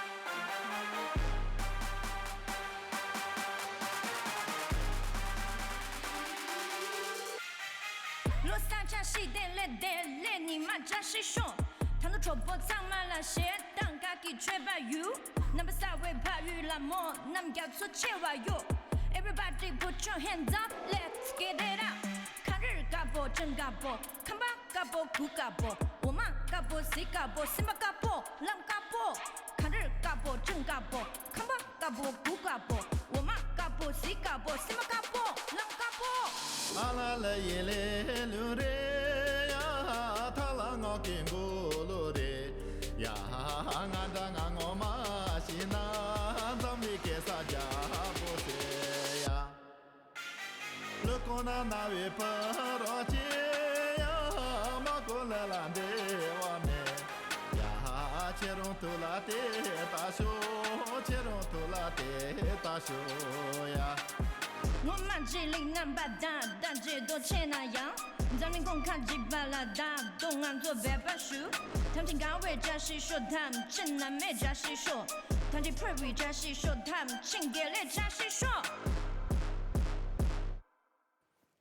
ལོ་གསར་བཀྲ་ཤིས་བདེ་ལེགས། བདེ་ལེགས་ཉི་མ་བཀྲ་ཤིས་ཤོག་ད་ལོ་གྲོགས་པོ་ཚང་མ་ལ་ཞེ་སྡང་དགའ་སྐྱིད་བྱེད་པ་ཡོད། རྣམ་པ་གསར་བའི་ཕ་ཡུལ་ལ་མོ་རྣམས་རྒྱ་མཚོ་ཆེ་བ་ཡོད། Everybody put your hands up, let's get it up. གངས་རི་དཀར་པོ་ཅན་དཀར་པོ། ཁམས་པ་དཀར་པོ་གུར་དཀར་པོ། འོ་མ་དཀར་པོ་གཟིག་དཀར་པོ། སེམས་པ་དཀར་པོ་ལམ་དཀར་པོ། གངས་རི་དཀར་པོ་ཅན་དཀར་པོ། ཁམས་པ་དཀར་པོ་གུར་དཀར་པོ། འོ་མ་དཀར་པོ་གཟིག་དཀར་པོ། སེམས་པ་དཀར་པོ་ལམ་དཀར་པོ། ཨ་ལ་ལ་ཡེ་ལེ་ལུ་རེ་ཡ། ཐ་ལ་ངོ་གི་མགོ་ལོ་རེ་ཡ། ང་འདྲ་ང་ངོ་མ་ཤི་ན་འཛམ་གླིང་གེ་ས་རྒྱ་པོ་སེ་ཡ། ལུ་ཀོ་ན་ན་བའི་ཕ་རོ་ཅི་ཡ། མ་ཀོ་ལ་ལ་འདེ་བ་མེ་ཡ། ཁྱེད་རང་ཐུགས་ལ་དེ་ལྟ་ཤོག་ཁྱེད་རང་ཐུགས་ལ་དེ་ལྟ་ཤོག་ཡ། ངོ་མ་རྗེས་ལུས་རྣམ་པ་དག་ད་རྗེས་ཟློས་ཆེ་ན་ཡང་། འཛམ་གླིང་གོང་ཁ་འཇིག་པ་ལ་ད་དུང་ང་ཚོ་འབད་པ་ཞུ། ཐམས་ཅད་དགའ་བའི་བཀྲ་ཤིས་ཤོག་ཐམས་ཅད་ནམ་མེད་བཀྲ་ཤིས་ཤོག་ཐམས་ཅད་ཕུར་བའི་བཀྲ་ཤིས་ཤོག་ཐམས་ཅད་དགེ་ལེགས་བཀྲ་ཤིས་ཤོག་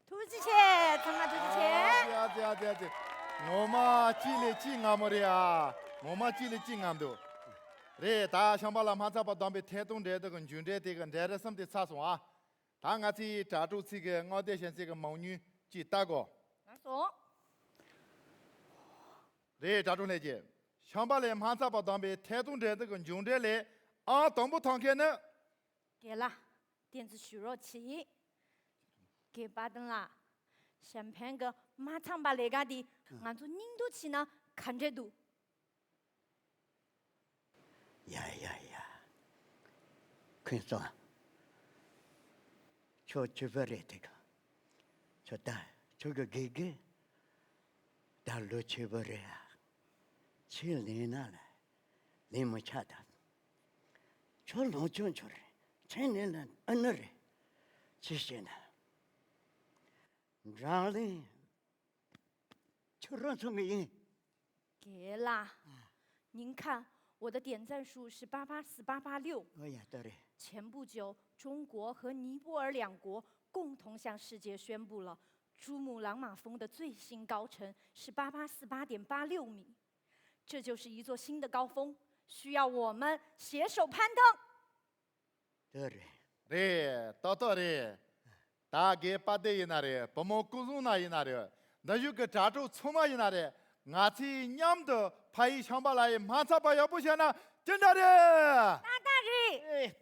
ཐུགས་རྗེ་ཆེ། ཚང་མ་ཐུགས་རྗེ་ཆེ། ཨ་ཙི་ཨ་ཙི་ཨ་ཙི་ཨ་ཙི། ངོ་མ་གཅིག་ལས་གཅིག་ངར་མོ་རེད་ཨ། ངོ་མ་གཅིག་ལས་གཅིག་ངར་འདུག་རེད། ད་ཤམ་པ་ལ་མ་ཚད་པ་བསྡོམས་པའི་ཐད་གཏོང་འབྲེལ་གཏུག་གི་མཇུག་འབྲས་དེ་གི་འབྲས་རེ་གསུམ་དེ་ཚར་སོང་ཨ། ད་ང་ཚོའི་དྲ་གྲོགས་ཚོ་གི་བསྔོ་བསྟོད་ཞལ་ཚིག་གི་མང་ཉུང་ཅིག་ལྟ་དགོ། ང་སོང་། རེད། དྲ་གྲོགས་ལྷན་རྒྱས། ཤམ་པ་ལ་མ་ཚད་པ་བསྡོམས་པའི་ཐད་གཏོང་འབྲེལ་གཏུག་གི་མཇུག་འབྲས་ལས་ཨང་དང་པོ་ཐོབ་མཁན་ནི། རྒན་ལགས། བསྟན་འཛིན་ཞུ་རོགས་གྱིས། རྒན་དཔལ་ལྡན་ལགས། གཞན་ཕན་གྱི་མ་ཚང་པ་ལས་ཀ་འདི་ང་ཚོ་སྙིང་བསྡུས་བྱས་ན་ག་འདྲས་འདུག་ཡ་ཡ་ཡ། ཁོང་ཚོ། ཁྱོད་ཆོས་པ་རེད་དེ་ག་ཁྱོད་ད་ཁྱོད་ཀྱི་དགེ་རྒན་ད་ལོ་ཆོས་པ་རེད་ཨ། ཁྱེད་ལེན་ན་ལ་ལེན་མི་ཆགས་ད། ཁྱོད་ལོངས་སྤྱོད་ཆོ་རེད། ཁྱེད་ནས་ལ་ཨ་ནི་རེད། ཅི་བྱས་ན། འཛམ་གླིང་ཁྱོད་རང་ཚོ་ངི་ཡིན། རྒན་ལགས། 您看，我的点赞数是八八四八八六。 ཨོ་ཡ་ལྟ་རེད། 前不久，中国和尼泊尔两国共同向世界宣布了珠穆朗玛峰的最新高程是八八四八点八六米，这就是一座新的高峰，需要我们携手攀登。 དེ་རེད། རེད། ཏག་ཏག་རེད། ད་རྒན་དཔལ་ལྡན་ཡིན་ན་རེད། བུ་མོ་ཀུན་བཟང་ན་ཡིན་ན་རེད། འདི་བཞུགས་ཀྱི་དྲ་གྲོགས་ཚང་མ་ཡིན་ན་རེད། ང་ཚོས་མཉམ་དུ་ཕ་ཡུལ་ཤམ་བྷ་ལ་ཡི་མ་ཚད་པ་ཡག་པོ་བྱས་ན་ཅི་འདྲ་རེད། ཏག་ཏག་རེད། ཨེ།